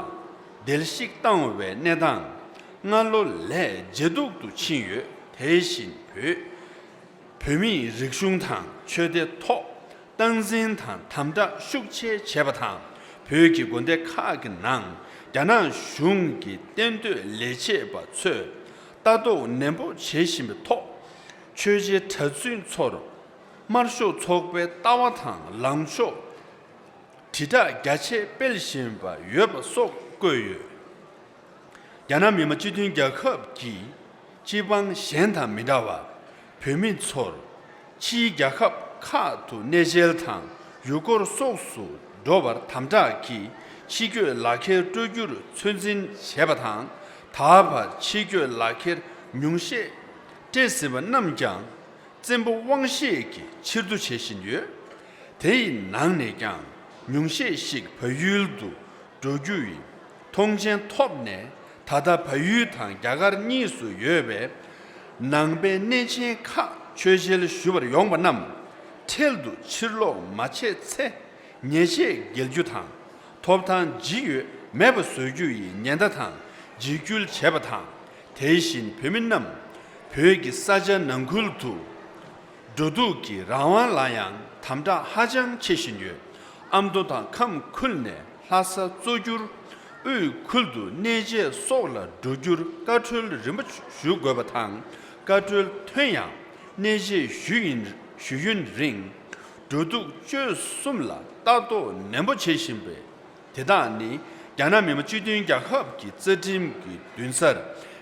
བརྡལ་བཤིག་བཏང་བའི་གནས་སྟངས་སྔ་ལོ་ལས་ཇེ་སྡུག་ཏུ་ཕྱིན་ཡོད། དེ་བཞིན་བོད། བོད་མིའི་རིག་གཞུང་དང་ཆོས་དད་ཐོག་སྟངས་འཛིན་དང་དམ་དྲག་ཤུགས་ཆེ་བྱས་པ་དང་། བོད་ཀྱི་དགོན་སྡེ་ཁག་གི་ནང་རྒྱ་ནག་གཞུང་གི་གཏན་སྡོད་ལས་བྱེད་པ་ཚོས་ལྟ་རྟོག་ནན་པོ་བྱེད་བཞིན་པའི་ཐོག་ཆོས་བྱེད་གྲྭ་བཙུན་ཚོར་དམར་ཤོག་ཚོགས་པའི་ལྟ་བ་དང་ལངས་ཕྱོགས་དྲིལ་བསྒྲགས་རྒྱ་ཆེ་སྤེལ་བཞིན་པ་ཡོད་པ་སོགས་བཀོད་ཡོད། རྒྱ་ནག་མི་དམངས་སྤྱི་མཐུན་རྒྱལ་ཁབ་ཀྱི་སྤྱི་འབངས་གཞན་དང་མི་འདྲ་བར། བོད་མི་ཚོར་ཕྱིའི་རྒྱལ་ཁབ་ཁག་ཏུ་གནས་མཇལ་དང་ཡུལ་སྐོར་སོགས་སུ་འགྲོ་བར་དམ་དྲག་གིས་ཕྱི་སྐྱོད་ལག་ཁྱེར་སྤྲོད་རྒྱུར་ཚོད་འཛིན་བྱས་པ་དང་། ད་བར་ཕྱི་སྐྱོད་ལག་ཁྱེར་ཉུང་ཤས་སྤྲད་ཟིན་པ་རྣམས་ཀྱང་བཙན་པོ་དབང་ཤེད་ཀྱིས་ཕྱིར་བསྡུ་བྱེད་བཞིན་ཡོད། དེ་ཡི་ནང་ནས་ཀྱང་ཉུང་ཤས་ཤིག་བལ་ཡུལ་དུ་འགྲོ་རྒྱུ་ཡི་མཐོང་མཆན་ཐོབ་ནས། ད་ལྟ་བལ་ཡུལ་དང་རྒྱ་གར་གཉིས་སུ་ཡོད་པའི་ནང་པའི་གནས་ཆེན་ཁག་ཆོས་འཆད་ཞུ་བར་ཡོང་བ་རྣམས་འཕྲལ་དུ་ཕྱིར་ལོག་མ་བྱས་ཚེ། ཉེས་ཆད་འགེལ་རྒྱུ་དང་། ཐོབ་ཐང་ཇི་ཡོད་མེད་པ་བཟོ་རྒྱུ་ཡི་ཉེན་བརྡ་དང་འཇིགས་སྐུལ་བྱས་པ་དང་། དེ་བཞིན་བོད་མི་རྣམས་བོད་ཀྱི་ས་ཆ་ནང་ཁུལ་དུ་འགྲོ་འདུག་གི་རང་དབང་ལ་ཡང་དམ་དྲག་ཧ་ཅང་ཆེ་བཞིན་ཡོད། ཨ་མདོ་དང་ཁམས་ཁུལ་ནས་ལྷ་ས་གཙོ་གྱུར་དབུས་ཁུལ་དུ་གནས་མཇལ་སོགས་ལ་འགྲོ་རྒྱུར་བཀའ་འཁྲོལ་རིམ་པ་ཞུ་དགོས་པ་དང་། བཀའ་འཁྲོལ་ཐོན་ཡང་གནས་མཇལ་ཞུ་ཡུན་ཞུ་ཡུན་རིང་འགྲོ་འདུག་སྤྱོད་གསུམ་ལ་ལྟ་རྟོག་ནན་པོ་བྱེད་བཞིན་པས། དེ་དག་ནི་རྒྱ་ནག་མི་དམངས་སྤྱི་མཐུན་རྒྱལ་ཁབ་ཀྱི་རྩ་ཁྲིམས་ཀྱི་མདུན་སར་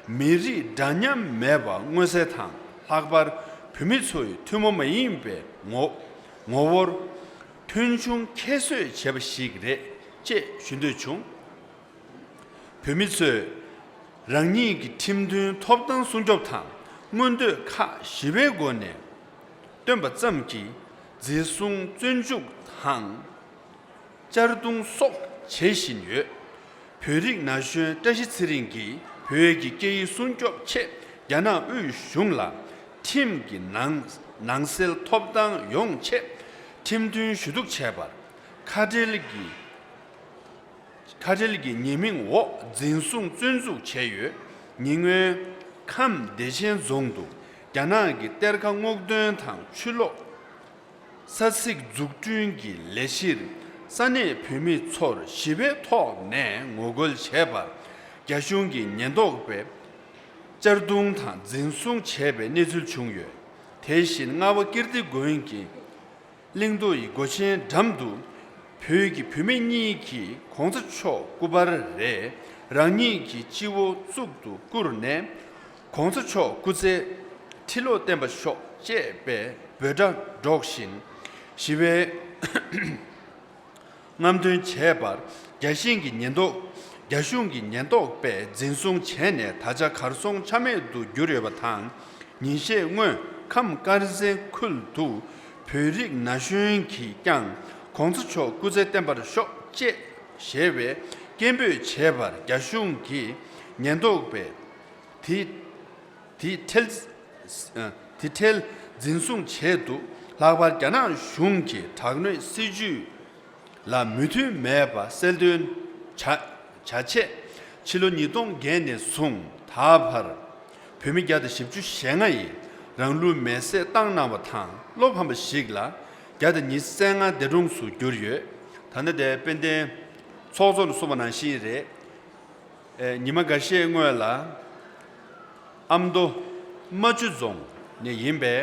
མི་རིགས་འདྲ་མཉམ་མེད་པ་མངོན་གསལ་དང་། ལྷག་པར་བོད་མི་ཚོའི་ཐུན་མོང་མ་ཡིན་པའི་ངོ་ངོ་བོར་མཐོང་ཆུང་ཁྱད་གསོད་བྱས་པ་ཞིག་རེད་ཅེས་ཞུ་འདོད་བྱུང་། བོད་མི་ཚོས་རང་ཉིད་ཀྱི་ཁྲིམས་མཐུན་ཐོབ་ཐང་སྲུང་སྐྱོབ་དང་མངོན་འདོད་ཁག་ཞི་བའི་སྒོ་ནས་བཏོན་པ་ཙམ་གྱིས་འཛིན་བཟུང་བཙོན་འཇུག་དང་། གཅར་རྡུང་སོགས་བྱེད་བཞིན་ཡོད། བོད་རིགས་ན་གཞོན་བཀྲ་ཤིས་ཚེ་རིང་གིས་བོད་ཀྱི་སྐད་ཡིག་སྲུང་སྐྱོབ་ཆེད་རྒྱ་ནག་དབུས་གཞུང་ལ་ཁྲིམས་ཀྱི་ནང་ནང་གསལ་ཐོབ་ཐང་ཡོང་ཆེད་ཁྲིམས་མཐུན་ཞུ་གཏུག་བྱས་པར་ཁ་བྲལ་གྱི་ཁ་བྲལ་གྱི་ཉེས་མིང་འོག་འཛིན་བཟུང་བཙོན་འཇུག་བྱས་ཡོད། ཉེ་སྔོན་ཁམས་བདེ་ཆེན་རྫོང་དུ་རྒྱ་ནག་གི་གཏེར་ཁ་སྔོག་འདོན་དང་ཆུ་ལོག་ས་ཚིགས་འཛུགས་སྐྲུན་གྱི་ལས་གཞིར་ས་གནས་བོད་མི་ཚོར་ཞི་བའི་ཐོག་ནས་ངོ་རྒོལ་བྱས་པར་རྒྱ་གཞུང་གི་ཉེན་རྟོག་པས་གཅར་རྡུང་དང་འཛིན་བཟུང་བྱས་པའི་གནས་ཚུལ་བྱུང་ཡོད། དེ་བཞིན་རྔ་བ་ཀིརྟི་དགོན་གྱི་གླིང་རྡོ་ཡི་སྒོ་ཆེན་འགྲམ་དུ་བོད་ཀྱི་བུད་མེད་གཉིས་ཀྱིས་གོང་ས་མཆོག་སྐུ་པར་རེ་རང་ཉིད་ཀྱི་སྤྱི་བོ་གཙུག་ཏུ་བཀུར་ནས། གོང་ས་མཆོག་སྐུ་ཚེ་ཁྲི་ལོ་བརྟན་པར་ཤོག་ཅེས་པའི་འབོད་སྒྲ་སྒྲོག་བཞིན་ཞི་བའི་རྔམ་སྟོན་བྱས་པར་རྒྱ་ཞིང་གི་ཉེན་རྟོག་རྒྱ་གཞུང་གི་ཉེན་རྟོག་པས་འཛིན་བཟུང་བྱས་ནས་ད་ཆ་གར་སོང་ཆ་མེད་དུ་གྱུར་ཡོད་པ་དང་། ཉིན་ཤས་སྔོན་ཁམས་དཀར་མཛེས་ཁུལ་དུ་བོད་རིགས་ན་གཞོན་གྱིས་ཀྱང་གོང་ས་མཆོག་སྐུ་ཚེ་བརྟན་པར་ཤོག་ཅེས་ཞེས་པའི་སྐད་འབོད་བྱས་པར་རྒྱ་གཞུང་གི་ཉེན་རྟོག་པས་དེ་དེ་ཁྲལ་དེ་ཁྲལ་འཛིན་བཟུང་བྱས་འདུག། ལྷག་པར་རྒྱ་ནག་གཞུང་གི་དྲག་གནོན་སྲིད་ཇུས་ལ་མོས་མཐུན་མེད་པ་གསལ་སྟོན་བྱ་བྱ་ཆེད་ཕྱི་ལོ་ཉིས་སྟོང་བརྒྱད་ནས་བཟུང་ད་བར་བོད་མི་བརྒྱ་དང་བཞི་བཅུ་ཞེ་ལྔ་ཡིས་རང་ལུས་མེར་སྲེག་བཏང་གནང་བ་དང་། བློ་ཕམ་པ་ཞིག་ལ་བརྒྱ་དང་ཉི་ཤུ་རྩ་ལྔ་འདས་གྲོངས་སུ་གྱུར་ཡོད། ད་ལྟ་དེ་དཔལ་ལྡན་ཚོགས་གཙོ་ལ་གསུངས་པ་ནང་བཞིན་རེད། ཨེ། ཉི་མ་འགའ་ཤས་སྔོན་ལ་ཨ་མདོ་རྨ་ཆུ་རྫོང་ནས་ཡིན་པའི་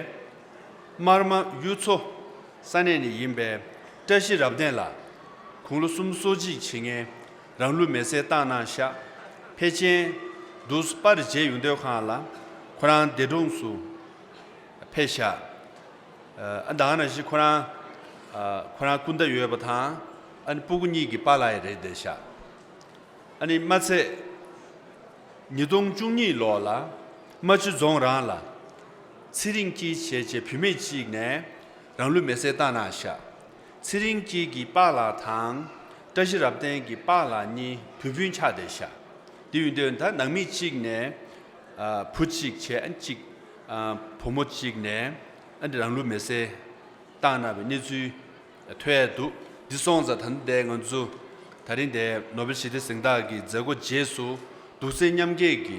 དམར་མ་གཡུ་མཚོ་ས་གནས་ནས་ཡིན་པའི་བཀྲ་ཤིས་རབ་བརྟན་ལགས། ཁོང་ལོ་སུམ་ཅུ་སོ་གཅིག་བྱེད་མཁན། རང་ལུས་མེར་སྲེག་བཏང་གནང་ཤག། ཕལ་ཆེར་འདུག་སེ་པར་རྗེས་ཡོང་དུས་སྒང་ལ་ཁོ་རང་འདས་གྲོངས་སུ་ཕེབས་ཤག། ཨ། ད་ག་ནང་བཞིན་ཁོ་རང་ཨ། ཁོ་རང་སྐུ་ཟླ་ཡོད་པ་དང་། ཨ་ནི་སྤུ་གུ་གཉིས་ཀྱི་པཱ་ལགས་ཡང་རེད་བསྡད་ཤག། ཨ་ནི་མ་ཚད་ཉིས་སྟོང་བཅུ་གཉིས་ལོ་ལ་རྨ་ཆུ་རྫོང་རང་ལ་ཚེ་རིང་སྐྱིད་ཞེས་བྱའི་བུད་མེད་ཅིག་ནས་རང་ལུས་མེར་སྲེག་བཏང་གནང་ཤག། ཚེ་རིང་སྐྱིད་ཀྱི་པཱ་ལགས་དང་བཀྲ་ཤིས་རབ་བརྟན་གྱི་པཱ་ལགས་གཉིས་བུ་སྤུན་ཆགས་བསྡད་ཤག། དེ་ཡིན་དུས་ད་ནང་མི་གཅིག་ནས་ཨ། བུ་གཅིག་བྱས། ཨ་ནི་གཅིག་ཨ། བུ་མོ་གཅིག་ནས་ཨ་ནི་རང་ལུས་མེར་སྲེག་བཏང་གནང་བའི་གནས་ཚུལ་ཐོས་ཡ་འདུག། འདི་སོང་ཙང་ད་ལྟ་ང་ཚོ་ད་རིང་འདིར་ནོ་བེལ་ཞི་བདེ་གཟེངས་རྟགས་ཀྱི་མཛད་སྒོ་རྗེས་སུ་གདུང་སེམས་མཉམ་སྐྱེད་ཀྱི་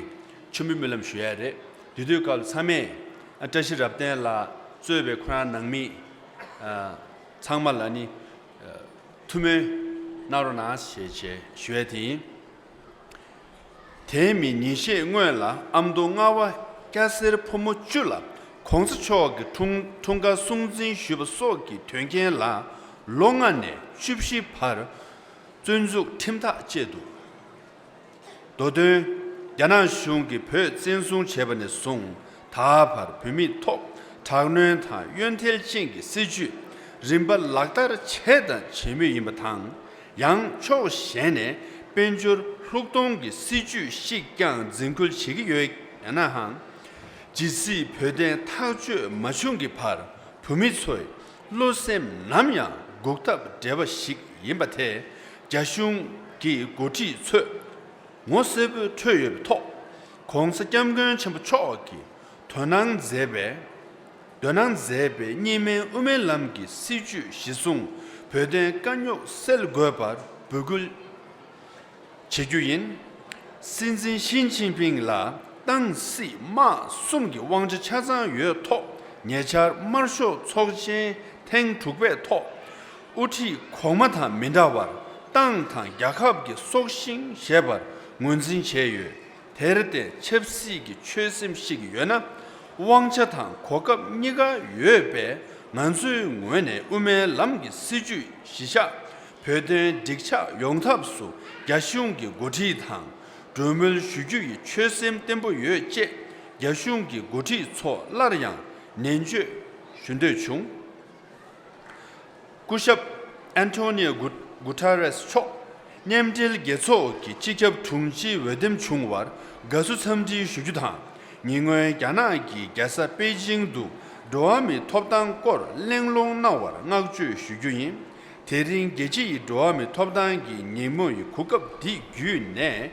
མཆོད་འབུལ་སྨོན་ལམ་ཞུ་ཡ་རེད། དེ་དུས་སྐབས་ལ་ཚང་མས་ཨ། བཀྲ་ཤིས་རབ་བརྟན་ལགས་གཙོས་པའི་ཁོ་རང་ནང་མི་ཨ། ཚང་མ་ལ་ནི་ཨ། ཐུགས་སྨོན་གནང་རོགས་གནང་ཞེས་ཞེས་ཞུ་ཡ་དེ་ཡིན། དེ་མིན་ཉིན་ཤས་སྔོན་ལ་ཨ་མདོ་རྔ་བ་སྐྱ་སེར་ཕོ་མོ་བཅུ་ལ་གོང་ས་མཆོག་གི་འཁྲུངས་འཁྲུངས་སྐར་སྲུང་བརྩི་ཞུས་པ་སོགས་ཀྱི་དོན་རྐྱེན་ལ་ལོ་ལྔ་ནས་བཅུ་བཞི་བར་བཙོན་འཇུག་ཁྲིམས་ཐག་བཅད་འདུག། མདོ་དོན། རྒྱ་ནག་གཞུང་གིས་བོད་བཙན་བཟུང་བྱས་པ་ནས་བཟུང་ད་བར་བོད་མིའི་ཐོག་དྲག་གནོན་དང་གཡོན་ཐལ་ཅན་གྱི་སྲིད་ཇུས་རིམ་པ་ལག་བསྟར་བྱས་དང་བྱེད་མུས་ཡིན་པ་དང་། ཡང་ཕྱོགས་གཞན་ནས་དཔལ་འབྱོར་ལྷུག་གཏོང་གི་སྲིད་ཇུས་ཤིག་ཀྱང་འཛིན་སྐྱོང་བྱེད་ཀྱི་ཡོད། ཡང་ན་ཧང་། ཇི་སྲིད་བོད་དོན་ཐག་གཅོད་མ་བྱུང་གི་བར་བོད་མི་ཚོས་ བློ་སེམས་ནམ་ཡང་འགུག་ཐབས་བྲལ་བ་ཞིག་ཡིན་པ་དེ་རྒྱ་གཞུང་གི་འགོ་ཁྲིད་ཚོས་ངོ་གསལ་པོས་འཕྲོད་ཡོད་པའི་ཐོག་གོང་ས་སྐྱབས་མགོན་ཆེན་པོ་མཆོག་གིས་དོ་སྣང་མཛད་པའི་དོ་སྣང་མཛད་པའི་གཉིས་སྨན་དབུ་མའི་ལམ་གྱི་སྲིད་བྱུས་གཞི་བཟུང་བོད་དོན་དཀའ་རྙོག་སེལ་དགོས་པར་འབོད་སྐུལ་བྱེད་རྒྱུ་ཡིན། སྲིད་འཛིན་ཞི་ཅིན་ཕིང་ལ་ཏང་སྲིད་དམག་གསུམ་གྱི་དབང་ཆ་ཆ་ཚང་ཡོད་ཐོག་ཉེ་ཆར་དམར་ཤོག་ཚོགས་ཆེན་ཐེངས་དྲུག་པའི་ཐོག་དབུ་ཁྲིད་གོང་མ་དང་མི་འདྲ་བར་ཏང་དང་རྒྱལ་ཁབ་ཀྱི་སྲོག་ཤིང་ཞེས་པར་ངོས་འཛིན་བྱས་ཡོད། དེར་བརྟེན་ཆབ་སྲིད་ཀྱི་ཆོད་སེམས་ཤིག་ཡོད་ན། དབང་ཆ་དང་གོ་སྐབས་གཉིས་ཀ་ཡོད་པས་ང་ཚོའི་ངོས་ནས་དབུ་མའི་ལམ་གྱི་སྲིད་བྱུས་གཞི་བཞག་བོད་དོན་འགྲིག་ཆགས་ཡོང་ཐབས་སུ་རྒྱ་གཞུང་གི་འགོ་ཁྲིད་དང་གྲོས་མོལ་ཞུ་རྒྱུ་ཡི་ཆོད་སེམས་བརྟན་པོ་ཡོད་ཅེས་རྒྱ་གཞུང་གི་འགོ་ཁྲིད་ཚོ་སླར་ཡང་ནན་བརྗོད་ཞུ་འདོད་བྱུང་། སྐུ་ཞབས་ཨན་ཐོ་ནིའོ་གུ་གུ་ཐ་རེས་མཆོག་མཉམ་འབྲེལ་རྒྱལ་ཚོགས་ཀྱི་སྤྱི་ཁྱབ་དྲུང་ཆེའི་འོས་འདེམས་བྱུང་བར་དགའ་བསུ་འཚམས་འདྲི་ཞུ་རྒྱུ་དང་། ཉེ་སྔོན་རྒྱ་ནག་གི་རྒྱལ་ས་པེ་ཅིང་དུ་འགྲོ་བ་མིའི་ཐོབ་ཐང་སྐོར་གླེང་སློང་གནང་བར་བསྔགས་བརྗོད་ཞུ་རྒྱུ་ཡིན། དེ་རིང་རྒྱལ་སྤྱི་ཡི་འགྲོ་བ་མིའི་ཐོབ་ཐང་གི་ཉིན་མོ་ཡི་གོ་སྐབས་འདི་བརྒྱུད་ནས།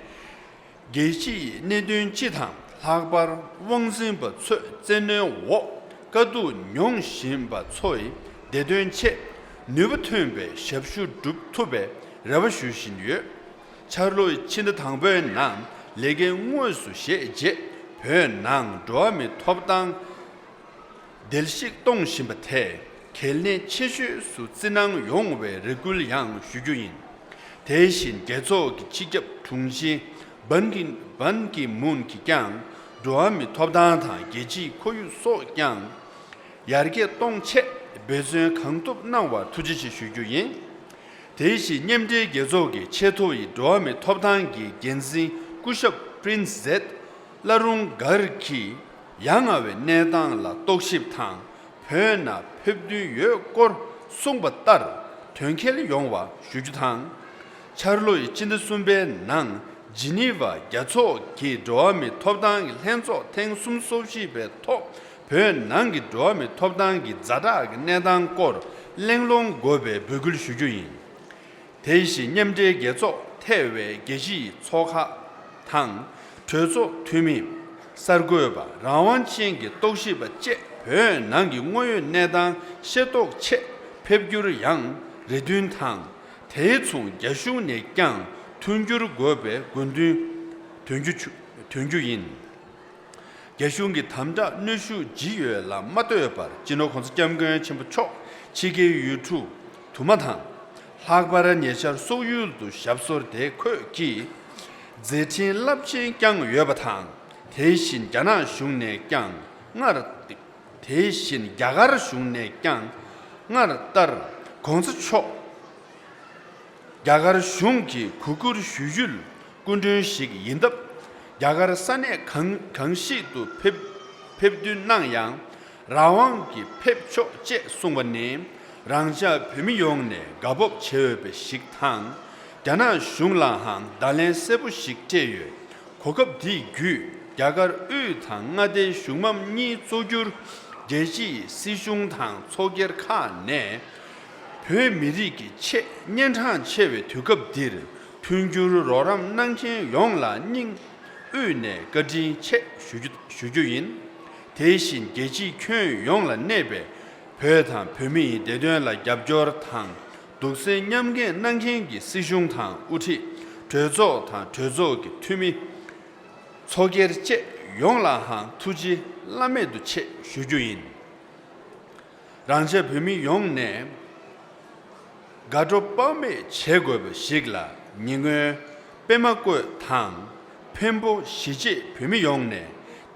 རྒྱལ་སྤྱིའི་གནད་དོན་སྤྱི་དང་ལྷག་པར་དབང་འཛིན་པ་ཚོའི་བཙན་གནོན་འོག་དཀའ་སྡུག་མྱོང་བཞིན་པ་ཚོའི་བདེ་དོན་ཆེད་ནུས་པ་ཐོན་པའི་ཞབས་ཞུ་སྒྲུབ་ཐུབ་པའི་རེ་བ་ཞུ་བཞིན་ཡོད། འཆར་ལོའི་ཕྱི་ཟླ་དང་པོའི་ནང་ལས་འགན་དངོས་སུ་བཞེས་རྗེས་བོད་ནང་འགྲོ་བ་མིའི་ཐོབ་ཐང་བརྡལ་བཤིག་གཏོང་བཞིན་པ་དེ་གལ་གནད་ཆེ་ཤོས་སུ་བརྩི་གནང་ཡོང་བའི་རེ་སྐུལ་ཡང་ཞུ་རྒྱུ་ཡིན། དེ་བཞིན་རྒྱལ་ཚོགས་ཀྱི་སྤྱི་ཁྱབ་དྲུང་ཆེ་བན་གི་བན་གི་མུན་གྱིས་ཀྱང་འགྲོ་བ་མིའི་ཐོབ་ཐང་དང་རྒྱལ་སྤྱིའི་ཁོར་ཡུག་སོགས་ཀྱང་ཡར་རྒྱས་གཏོང་ཆེད་འབད་བརྩོན་གང་ཐུབ་གནང་བར་ཐུགས་རྗེ་ཆེ་ཞུ་རྒྱུ་ཡིན། དེ་བཞིན་མཉམ་འབྲེལ་རྒྱལ་ཚོགས་ཀྱི་ཆེས་མཐོ་ཡི་འགྲོ་བ་མིའི་ཐོབ་ཐང་གི་འགན་འཛིན་སྐུ་ཞབས་པྲིན་སི་ཛེད་བླ་རུང་གྷར་གྱིས་ཡ་ང་བའི་གནས་སྟངས་ལ་རྟོག་ཞིབ་དང་བོད་ནང་ཕེབས་འདུན་ཡོད་སྐོར་གསུངས་པ་ལྟར་དོན་འཁྱོལ་ཡོང་བ་ཞུ་རྒྱུ་དང་། འཆར་ལོའི་སྤྱི་ཟླ་གསུམ་པའི་ནང་ཇི་ནི་ཝ་རྒྱལ་ཚོགས་ཀྱི་འགྲོ་བ་མིའི་ཐོབ་ཐང་གི་ལྷན་ཚོགས་ཐེངས་སུམ་ཅུ་སོ་བཞི་པའི་ཐོག་བོད་ནང་གི་འགྲོ་བ་མིའི་ཐོབ་ཐང་གི་ཛ་དྲག་གི་གནས་སྟངས་སྐོར་གླེང་སློང་དགོས་པའི་འབོད་སྐུལ་ཞུ་རྒྱུ་ཡིན། དེ་བཞིན་མཉམ་འབྲེལ་རྒྱལ་ཚོགས་ཐེ་བའི་རྒྱལ་སྤྱིའི་ཚོགས་ཁག་དང་གྲོས་ཚོགས་འཐུས་མི། གསར་འགོད་པ། རང་དབང་ཅན་གྱི་རྟོག་ཞིབ་པ་བཅས་བོད་ནང་གི་དངོས་ཡོད་གནས་སྟངས་ཤེས་རྟོགས་ཆེད་ཕེབས་རྒྱུར་ཡང་རེ་འདུན་དང་། དེ་མཚུངས་རྒྱ་གཞུང་ནས་ཀྱང་མཐུན་འགྱུར་དགོས་པའི་དགོས་འདུན་འདོན་རྒྱུ་བྱུ་འདོན་རྒྱུ་ཡིན། རྒྱ་གཞུང་གི་དམ་དྲག་གནོན་ཤུགས་ཇི་ཡོད་ལ་མ་ལྟོས་པར་སྤྱི་ནོར་༸གོང་ས་༸སྐྱབས་མགོན་ཆེན་པོ་མཆོག་ཕྱི་རྒྱལ་ཡུལ་གྲུ་དུ་མ་དང་། ལྷག་པར་ཉེ་ཆར་སོག་ཡུལ་དུ་ཞབས་སོར་བསྡད་འཁོད་ཀྱི་མཛད་འཕྲིན་རླབས་ཆེན་བསྐྱངས་ཡོད་པ་དང་། དེ་བཞིན་རྒྱ་ནག་གཞུང་ནས་ཀྱང་སྔར། དེ་བཞིན་རྒྱ་གར་གཞུང་ནས་ཀྱང་སྔར་ལྟར་༸གོང་ས་མཆོག་རྒྱ་གར་གཞུང་གི་གུས་བཀུར་ཞུ་ཡུལ་སྐུ་མགྲོན་ཞིག་ཡིན་སྟབས། རྒྱ་གར་ས་གནས་གང་གང་ཞིག་ཏུ་ཕེབས་ཕེབས་འདུན་གནང་ཡང་རང་དབང་གིས་ཕེབས་ཆོག་ཅེས་གསུངས་པ་ནི་རང་ཅག་བོད་མི་ཡོངས་ནས་དགའ་སྤོབས་བྱེད་འོས་པ་ཞིག་དང་། རྒྱ་ནག་གཞུང་ལའང་བརྡ་ལན་གསལ་པོ་ཞིག་སྤྲད་ཡོད། གོ་སྐབས་འདི་བརྒྱུད་རྒྱ་གར་དབུས་དང་མངའ་སྡེའི་གཞུང་མང་གཉིས་གཙོ་གྱུར་རྒྱལ་སྤྱིའི་སྲིད་གཞུང་དང་ཚོགས་སྒེར་ཁག་ནས་བོད་མི་རིགས་ཀྱི་ཆེས་སྙན་གྲགས་ཆེ་བའི་དུས་སྐབས་འདིར་མཐུན་འགྱུར་རོགས་རམ་གནང་མཁན་ཡོངས་ལ་སྙིང་དབུས་ནས་བཀའ་དྲིན་ཆེ་ཞུ་རྒྱུ་ཞུ་རྒྱུ་ཡིན། དེ་བཞིན་རྒྱལ་སྤྱིའི་ཁྱོན་ཡོངས་ལ་གནས་པའི་བོད་དང་བོད་མིའི་བདེ་དོན་ལ་རྒྱབ་སྐྱོར་དང་། སྡུག་སྲན་མཉམ་འགེལ་གནང་མཁན་གྱི་སྲིད་གཞུང་དང་དབུ་ཁྲིད། གྲོས་ཚོགས་དང་གྲོས་ཚོགས་ཀྱི་འཐུས་མི། ཚོགས་སྒེར་བཅས་ཡོངས་ལའང་ཐུགས་རྗེ་བླ་མེད་དུ་ཆེ་ཞུ་རྒྱུ་ཡིན། རང་ཅག་བོད་མི་ཡོངས་ནས་དགའ་སྤྲོ་དཔག་མེད་བྱེད་དགོས་པ་ཞིག་ལ། ཉེ་སྔོན་པད་མ་བཀོད་དང་འཕན་པོ་གཞིས་བྱེས་བོད་མི་ཡོངས་ནས་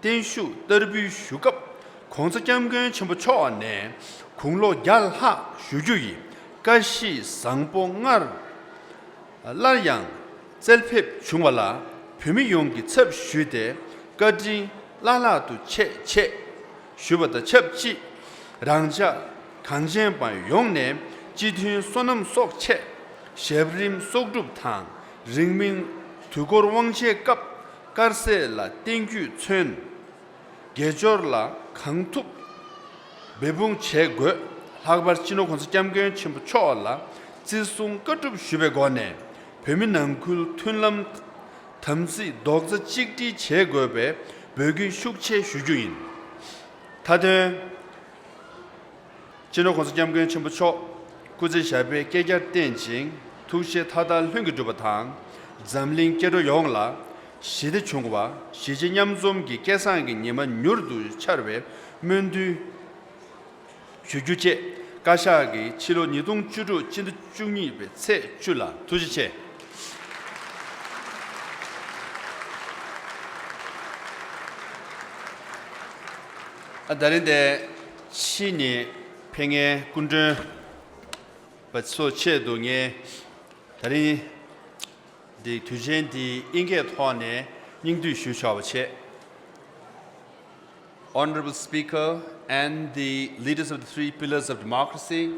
བརྟན་བཞུགས་བསྟར་འབུལ་ཞུ་སྐབས། ༸གོང་ས་༸སྐྱབས་མགོན་ཆེན་པོ་མཆོག་ནས་དགུང་ལོ་བརྒྱ་ལྷག་བཞུགས་རྒྱུ་ཡི་བཀྲ་ཤིས་བཟང་པོ་སྔར་སླར་ཡང་བསྩལ་ཕེབས་བྱུང་བ་ལ་བོད་མི་ཡོངས་ཀྱི་ཚབ་ཞུས་ཏེ་བཀའ་དྲིན་བླ་ལྷག་ཏུ་ཆེ་ཆེ་ཞུ་བ་དང་ཆབས་ཅིག་རང་ཅག་གངས་ཅན་པ་ཡོངས་ནས་སྤྱི་མཐུན་སོ་ནམ་སོགས་ཆེད་ཞབས་རིམ་གསོག་སྒྲུབ་དང་རིང་མིན་དུས་འཁོར་དབང་ཆེན་སྐབས་དཀར་ཟས་ལ་བརྟེན་རྒྱུས་མཚོན། དགེ་སྦྱོར་ལ་གང་ཐུབ་འབད་འབུངས་བྱེད་དགོས། ལྷག་པར་སྤྱི་ནོར་༸གོང་ས་༸སྐྱབས་མགོན་ཆེན་པོ་མཆོག་ལ་བརྩི་སྲུང་བཀའ་སྒྲུབ་ཞུ་བའི་སྒོ་ནས། བོད་མི་ནང་ཁུལ་མཐུན་ལམ་དམ་ཚིག་རྡོག་རྩ་གཅིག་སྒྲིལ་བྱེད་དགོས་པའི་འབོད་སྐུལ་ཤུགས་ཆེ་ཞུ་རྒྱུ་ཡིན། མཐའ་དོན། སྤྱི་ནོར་༸གོང་ས་༸སྐྱབས་མགོན་ཆེན་པོ་མཆོག་སྐུ་ཚེ་ཞབས་པད་བསྐལ་བརྒྱར་བརྟན་ཅིང་། ཐུགས་བཞེད་མཐའ་དག་ལྷུན་གྱིས་གྲུབ་པ་དང་། འཛམ་གླིང་སྐྱེ་འགྲོ་ཡོངས་ལ་ཞི་བདེ་འབྱུང་བ། གཞིས་བྱེས་མཉམ་འཛོམས་ཀྱི་སྐལ་བཟང་གི་ཉི་མ་མྱུར་དུ་འཆར་བའི་སྨོན་འདུན་ཞུ་རྒྱུ་བཅས། བཀའ་ཤག་གིས་ཕྱི་ལོ་ཉིས་སྟོང་བཅུ་དྲུག་སྤྱི་ཟླ་བཅུ་གཉིས་པའི་ཚེས་བཅུ་ལ། ཐུགས་རྗེ་ཆེ། ཨ། ད་རིང་འདིར་ཕྱི་ནས་ཕེབས་མཁན་སྐུ་མགྲོན་པ་ཚོའི་ཆེད་དུ། ངས་ད་རིང་འདི་དུས་ཆེན་འདིའི་དབྱིན་སྐད་ཐོག་ནས་སྙིང་བསྡུས་ཞུ་ཆོག་པ་བྱས། Honorable Speaker and the leaders of the three pillars of democracy,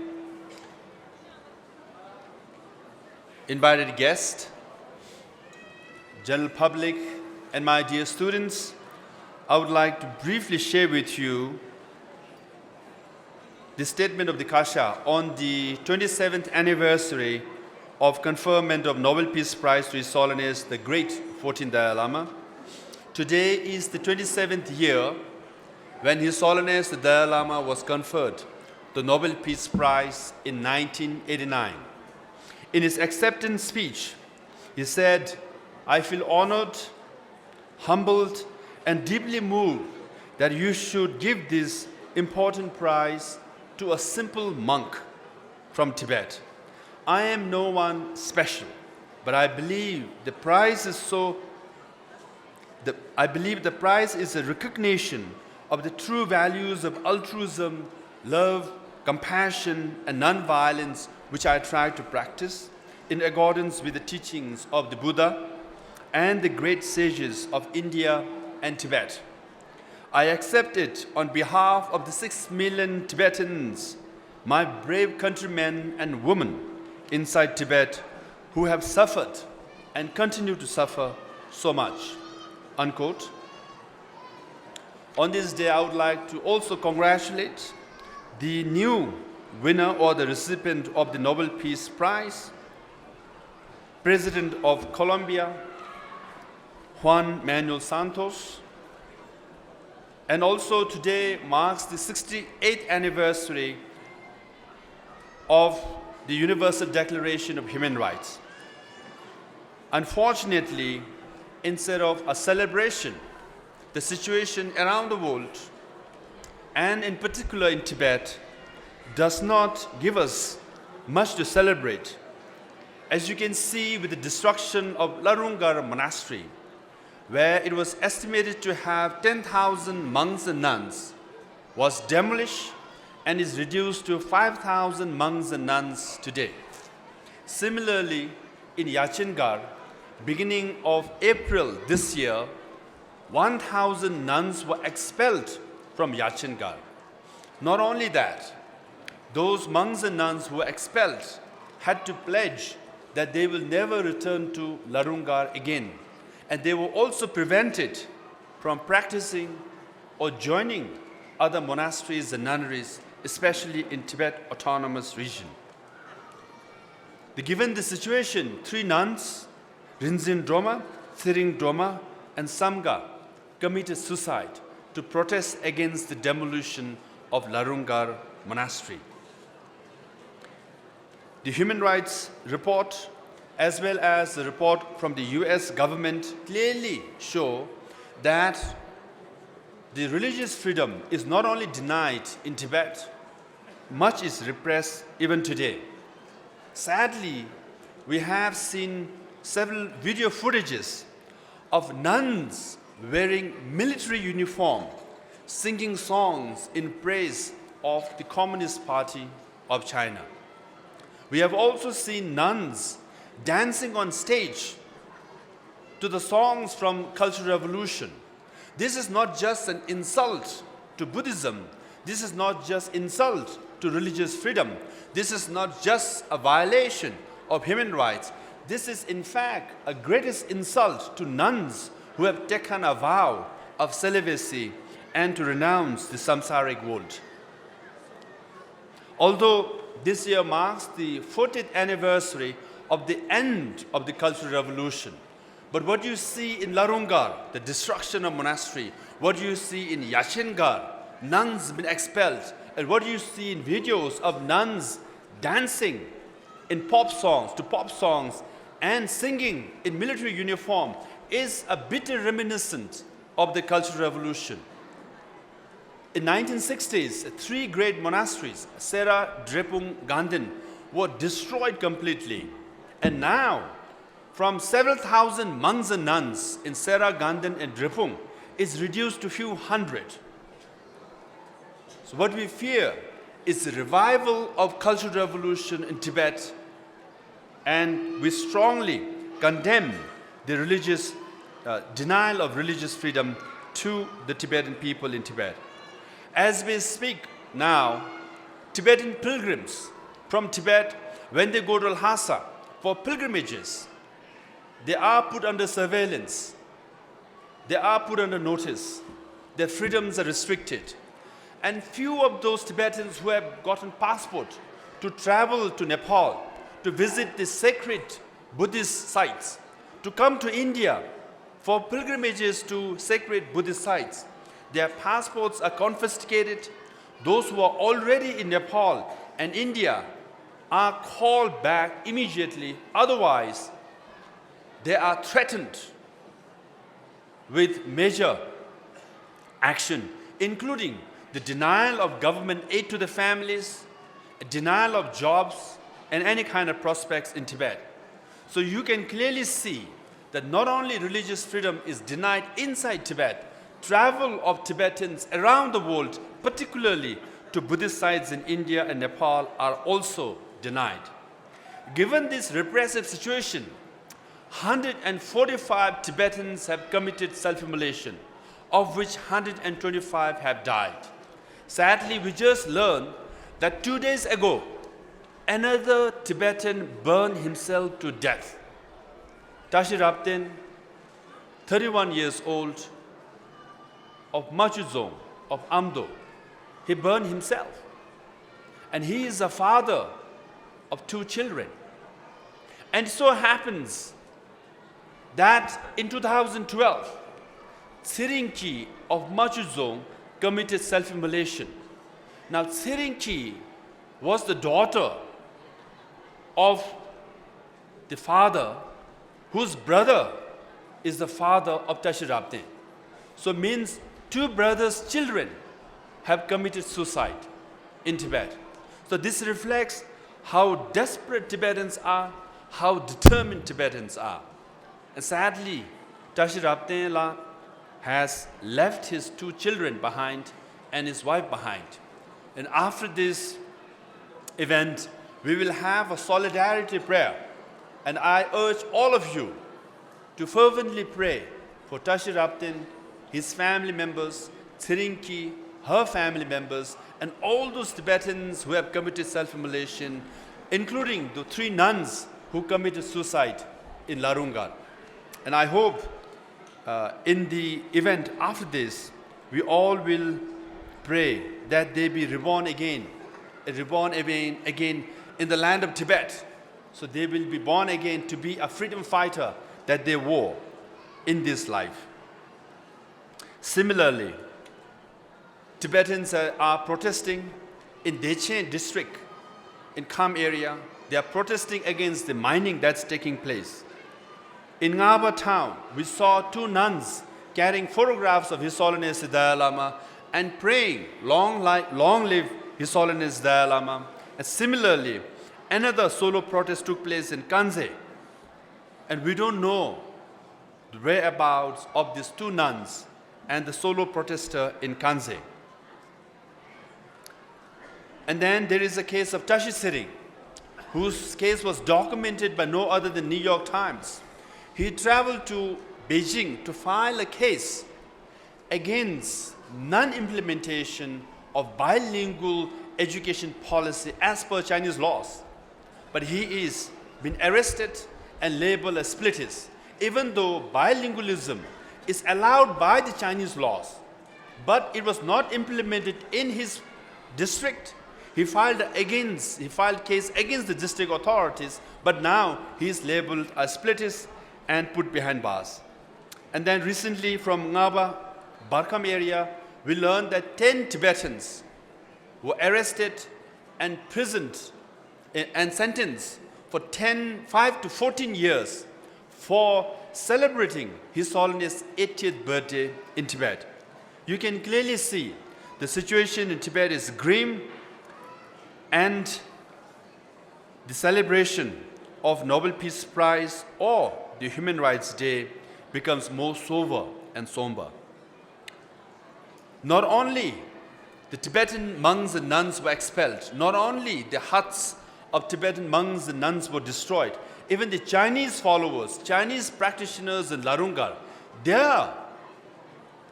invited guests, general public, and my dear students, I would like to briefly share with you the statement of the Kasha on the twenty-seventh anniversary of conferment of Nobel Peace Prize to His Holiness the Great fourteenth Dalai Lama. Today is the twenty-seventh year when His Holiness the Dalai Lama was conferred the Nobel Peace Prize in nineteen eighty-nine. In his acceptance speech, he said, "I feel honored, humbled, and deeply moved that you should give this important prize to a simple monk from Tibet. I am no one special, but I believe the prize is so the, I believe the prize is a recognition of the true values of altruism, love, compassion, and non-violence, which I try to practice in accordance with the teachings of the Buddha and the great sages of India and Tibet. I accept it on behalf of the six million Tibetans, my brave countrymen and women inside Tibet who have suffered and continue to suffer so much." Unquote. On this day, I would like to also congratulate the new winner or the recipient of the Nobel Peace Prize, President of Colombia, Juan Manuel Santos. And also today marks the sixty-eighth anniversary of the Universal Declaration of Human Rights. Unfortunately, instead of a celebration, the situation around the world, and in particular in Tibet, does not give us much to celebrate. As you can see, with the destruction of Larungar Monastery, where it was estimated to have ten thousand monks and nuns, was demolished and is reduced to five thousand monks and nuns today. Similarly, in Yachingar, beginning of April this year, one thousand nuns were expelled from Yachingar. Not only that, those monks and nuns who were expelled had to pledge that they will never return to Larungar again, and they were also prevented from practicing or joining other monasteries and nunneries, especially in Tibet Autonomous Region. The, given the situation, three nuns, Rinzin Droma, Tsering Droma, and Samga, committed suicide to protest against the demolition of Larungar Monastery. The human rights report, as well as the report from the U S government, clearly show that the religious freedom is not only denied in Tibet, much is repressed even today. Sadly, we have seen several video footages of nuns wearing military uniform, singing songs in praise of the Communist Party of China. We have also seen nuns dancing on stage to the songs from Cultural Revolution. This is not just an insult to Buddhism. This is not just insult to religious freedom. This is not just a violation of human rights. This is, in fact, a greatest insult to nuns who have taken a vow of celibacy and to renounce the samsaric world. Although this year marks the fortieth anniversary of the end of the Cultural Revolution, but what you see in Larungar, the destruction of monastery, what you see in Yashengar, nuns been expelled, and what you see in videos of nuns dancing in pop songs, to pop songs, and singing in military uniform is a bitter reminiscent of the Cultural Revolution. In nineteen sixties, three great monasteries, Sera, Drepung, Ganden, were destroyed completely. And now, from several thousand monks and nuns in Sera, Ganden, and Drepung, is reduced to few hundred. So what we fear is the revival of cultural revolution in Tibet, and we strongly condemn the religious uh, denial of religious freedom to the Tibetan people in Tibet. As we speak now, Tibetan pilgrims from Tibet, when they go to Lhasa for pilgrimages, they are put under surveillance. They are put under notice. Their freedoms are restricted. And few of those Tibetans who have gotten passport to travel to Nepal to visit the sacred Buddhist sites, to come to India for pilgrimages to sacred Buddhist sites, their passports are confiscated. Those who are already in Nepal and India are called back immediately. Otherwise, they are threatened with major action, including the denial of government aid to the families, denial of jobs, and any kind of prospects in Tibet. So you can clearly see that not only religious freedom is denied inside Tibet, travel of Tibetans around the world, particularly to Buddhist sites in India and Nepal, are also denied. Given this repressive situation, hundred and forty-five Tibetans have committed self-immolation, of which hundred and twenty-five have died. Sadly, we just learned that two days ago, another Tibetan burned himself to death. Tashi Rabten, thirty-one years old, of Machu Dzong of Amdo, he burned himself. And he is a father of two children. And it so happens that in two thousand twelve, Tsirinki of Machu Dzong committed self-immolation. Now, Tsirinki was the daughter of the father whose brother is the father of Tashi Rabten. So means two brothers' children have committed suicide in Tibet. So this reflects how desperate Tibetans are, how determined Tibetans are. And sadly, Tashi Rabten La has left his two children behind and his wife behind. And after this event, we will have a solidarity prayer. And I urge all of you to fervently pray for Tashi Rabten, his family members, Tsirinki, her family members, and all those Tibetans who have committed self-immolation, including the three nuns who committed suicide in Larungar. And I hope uh, in the event after this, we all will pray that they be reborn again, reborn again, again in the land of Tibet. So they will be born again to be a freedom fighter that they were in this life. Similarly, Tibetans are, are protesting in Dechen district in Kham area. They are protesting against the mining that's taking place. In Ngaba town, we saw two nuns carrying photographs of His Holiness the Dalai Lama and praying, "Long, li- long live His Holiness the Dalai Lama." And similarly, another solo protest took place in Kanze, and we don't know the whereabouts of these two nuns and the solo protester in Kanze. And then there is a case of Tashi Tsering, whose case was documented by no other than New York Times. He traveled to Beijing to file a case against non-implementation of bilingual education policy as per Chinese laws. But he is been arrested and labeled as splittist, even though bilingualism is allowed by the Chinese laws, but it was not implemented in his district. He filed against, he filed case against the district authorities, but now he is labeled a splittist and put behind bars. And then recently from Ngaba, Barkham area, we learned that ten Tibetans were arrested and imprisoned and sentenced for ten, five to fourteen years for celebrating His Holiness' eightieth birthday in Tibet. You can clearly see the situation in Tibet is grim, and the celebration of Nobel Peace Prize or the Human Rights Day becomes more sober and somber. Not only the Tibetan monks and nuns were expelled, not only the huts of Tibetan monks and nuns were destroyed, even the Chinese followers, Chinese practitioners in Larungar, their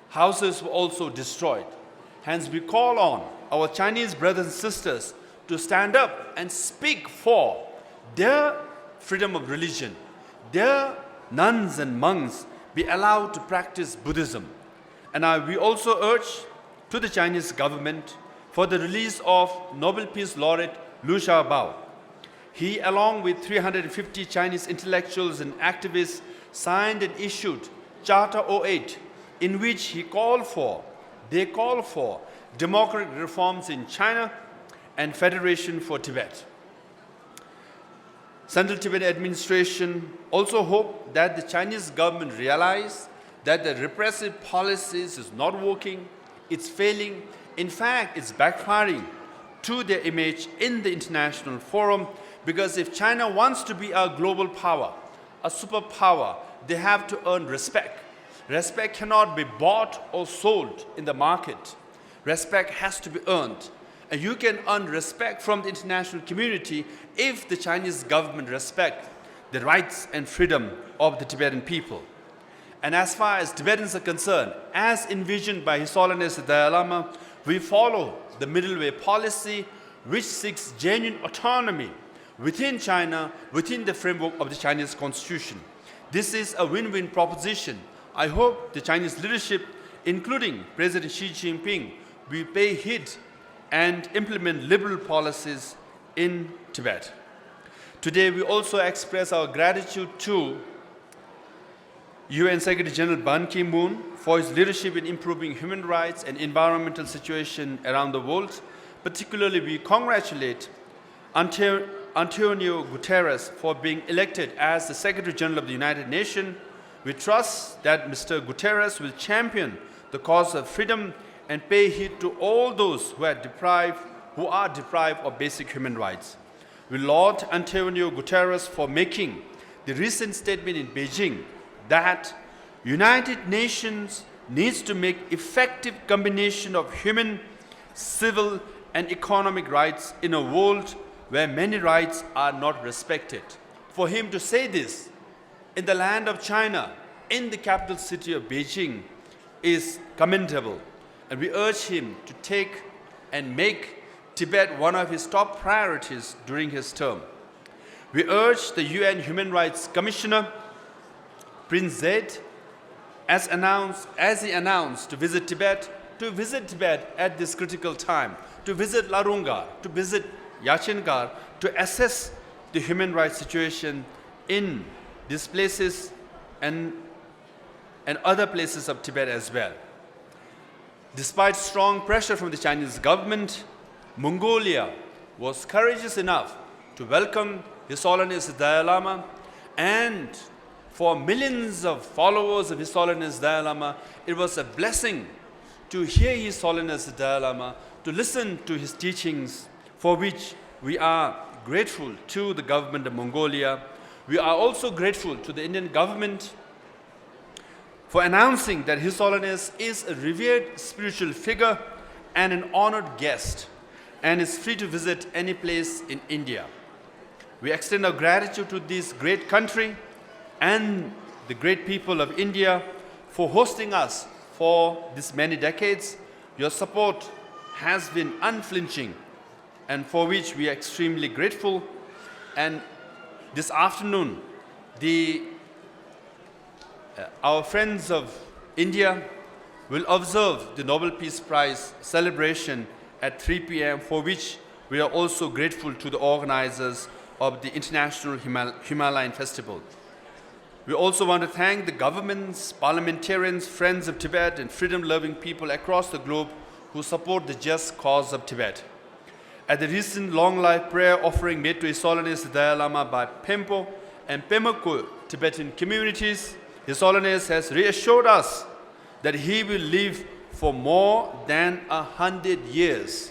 houses were also destroyed. Hence, we call on our Chinese brothers and sisters to stand up and speak for their freedom of religion, their nuns and monks be allowed to practice Buddhism. And I, we also urge to the Chinese government for the release of Nobel Peace Laureate Liu Xiaobo. He, along with three hundred fifty Chinese intellectuals and activists, signed and issued Charter oh eight, in which he called for, they call for democratic reforms in China and federation for Tibet. Central Tibet administration also hope that the Chinese government realize that the repressive policies is not working, it's failing. In fact, it's backfiring to their image in the international forum, because if China wants to be a global power, a superpower, they have to earn respect. Respect cannot be bought or sold in the market. Respect has to be earned. And you can earn respect from the international community if the Chinese government respect the rights and freedom of the Tibetan people. And as far as Tibetans are concerned, as envisioned by His Holiness the Dalai Lama, we follow the middle way policy, which seeks genuine autonomy within China, within the framework of the Chinese constitution. This is a win-win proposition. I hope the Chinese leadership, including President Xi Jinping, will pay heed and implement liberal policies in Tibet. Today, we also express our gratitude to U N Secretary General Ban Ki-moon for his leadership in improving human rights and environmental situation around the world. Particularly, we congratulate Ante-, Antonio Guterres for being elected as the Secretary General of the United Nations. We trust that Mister Guterres will champion the cause of freedom and pay heed to all those who are deprived, who are deprived of basic human rights. We laud Antonio Guterres for making the recent statement in Beijing that United Nations needs to make effective combination of human, civil, and economic rights in a world where many rights are not respected. For him to say this in the land of China, in the capital city of Beijing, is commendable, and we urge him to take and make Tibet one of his top priorities during his term. We urge the U N Human Rights Commissioner, Prince Zeid, as announced, as he announced, to visit Tibet, to visit Tibet at this critical time, to visit Larunga, to visit Yachingar, to assess the human rights situation in these places and, and other places of Tibet as well. Despite strong pressure from the Chinese government, Mongolia was courageous enough to welcome His Holiness the Dalai Lama, and for millions of followers of His Holiness the Dalai Lama, it was a blessing to hear His Holiness the Dalai Lama, to listen to his teachings, for which we are grateful to the government of Mongolia. We are also grateful to the Indian government for announcing that His Holiness is a revered spiritual figure and an honored guest and is free to visit any place in India. We extend our gratitude to this great country and the great people of India for hosting us for these many decades. Your support has been unflinching, and for which we are extremely grateful. And this afternoon, the, uh, our friends of India will observe the Nobel Peace Prize celebration at three p m, for which We are also grateful to the organizers of the International Himal-, Himalayan Festival. We also want to thank the governments, parliamentarians, Friends of Tibet, and freedom-loving people across the globe who support the just cause of Tibet. At the recent long life prayer offering made to His Holiness the Dalai Lama by Phenpo and Pema Kho Tibetan communities, His Holiness has reassured us that he will live for more than a hundred years.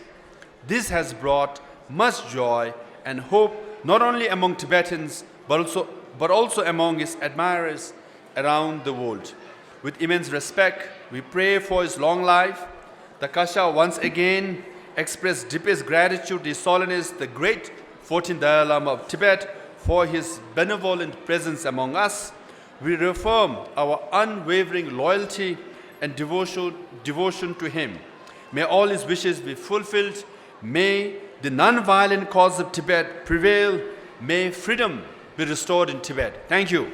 This has brought much joy and hope not only among Tibetans but also, but also among his admirers around the world. With immense respect, we pray for his long life. The Kasha once again express deepest gratitude to His Holiness the Great fourteenth Dalai Lama of Tibet for his benevolent presence among us. We reaffirm our unwavering loyalty and devotion, devotion to him. May all his wishes be fulfilled. May the non-violent cause of Tibet prevail. May freedom be restored in Tibet. Thank you.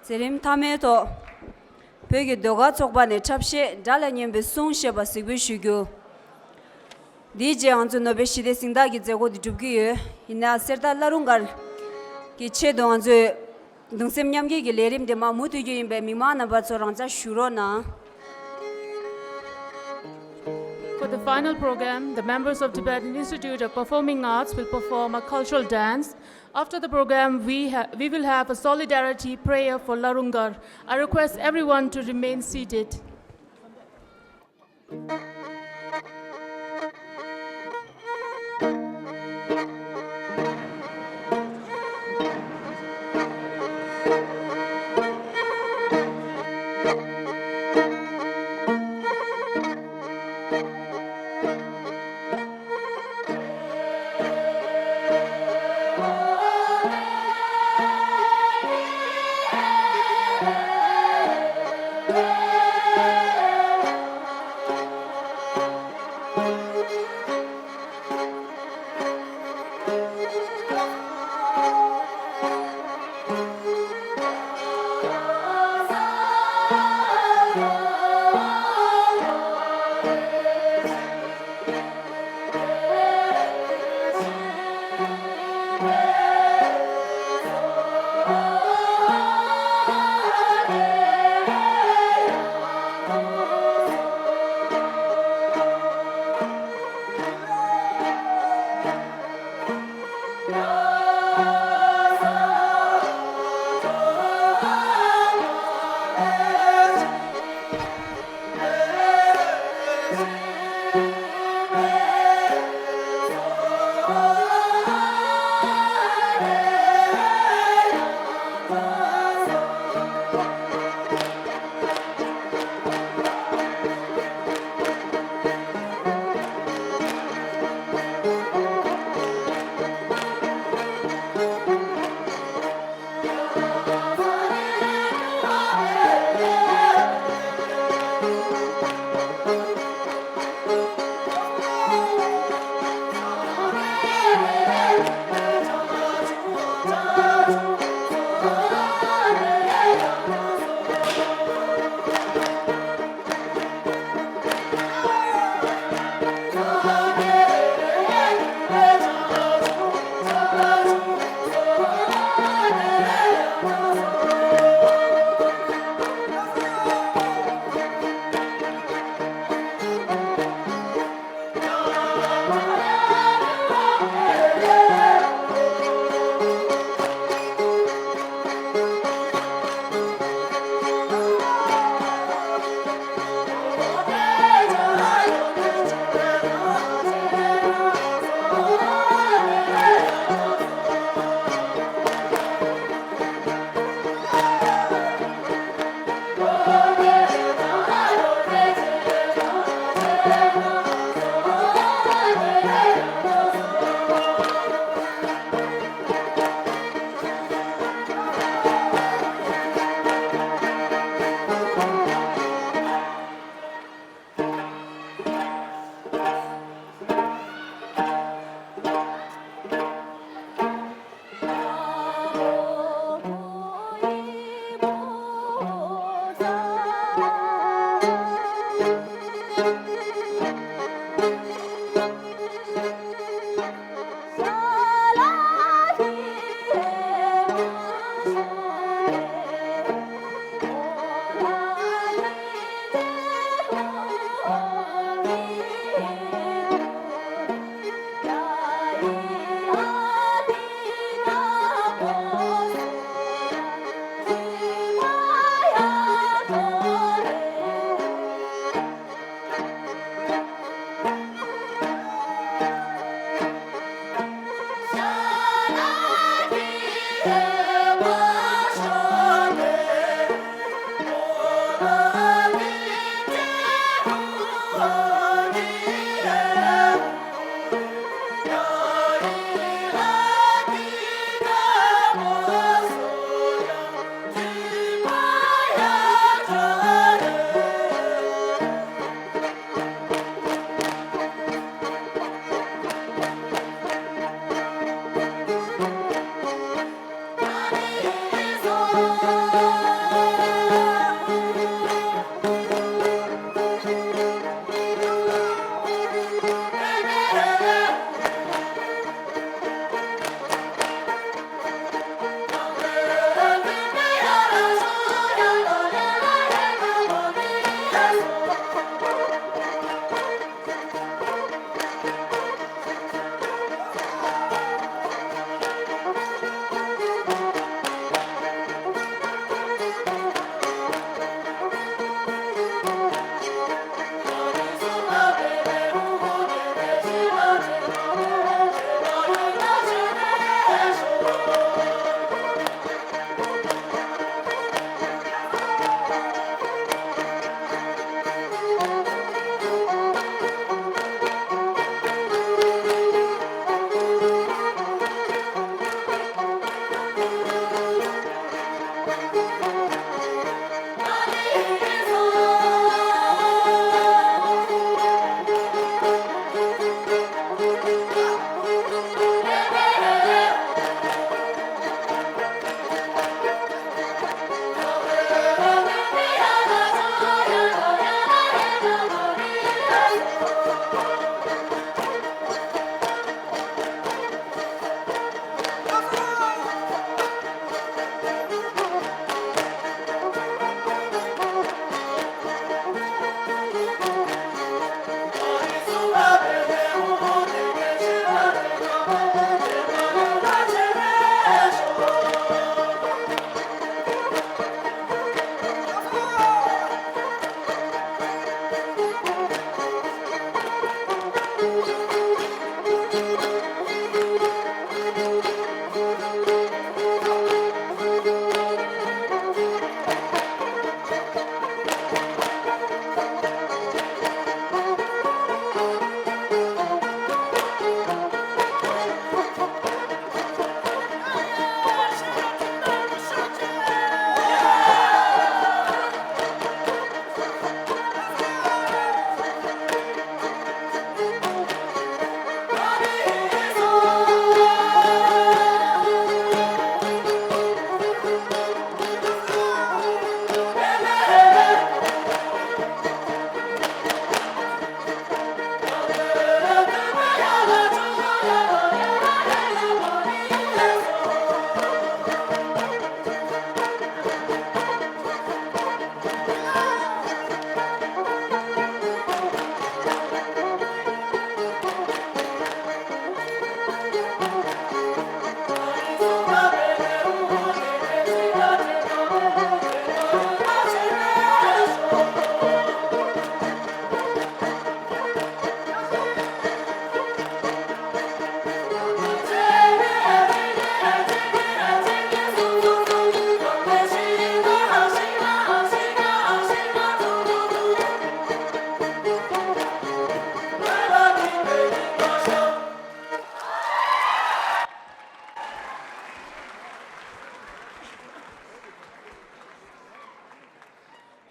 མཛད་རིམ་མཐའ་མའི་ཐོག་བོད་ཀྱི་ཟློས་གར་ཚོགས་པ་ནས་འཁྲབ་གཞས་དགྲ་ལ་སྙན་པའི་གསུང་ཞེས་པ་གཟིགས་འབུལ་ཞུ་རྒྱུ། འདིའི་རྗེས་ང་ཚོའི་ནོ་བེལ་ཞི་བདེའི་གཟེངས་རྟགས་ཀྱི་མཛད་སྒོ་འདི་གྲུབ་ཀྱི་ཡོད། ཡིན་ནའང་གསེར་རྟ་བླ་རུང་སྒར་གྱི་ཆེད་དུ་ང་ཚོས་གདུང་སེམས་མཉམ་སྐྱེད་ཀྱི་ལས་རིམ་དེ་མར་མུ་མཐུད་རྒྱུ་ཡིན་པས་མི་མང་རྣམ་པ་ཚོ་རང་འཇགས་བཞུགས་རོགས་གནང་། For the final program, the members of Tibetan Institute of Performing Arts will perform a cultural dance. After the program, we, ha- we will have a solidarity prayer for Larungar. I request everyone to remain seated.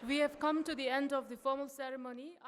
We have come to the end of the formal ceremony.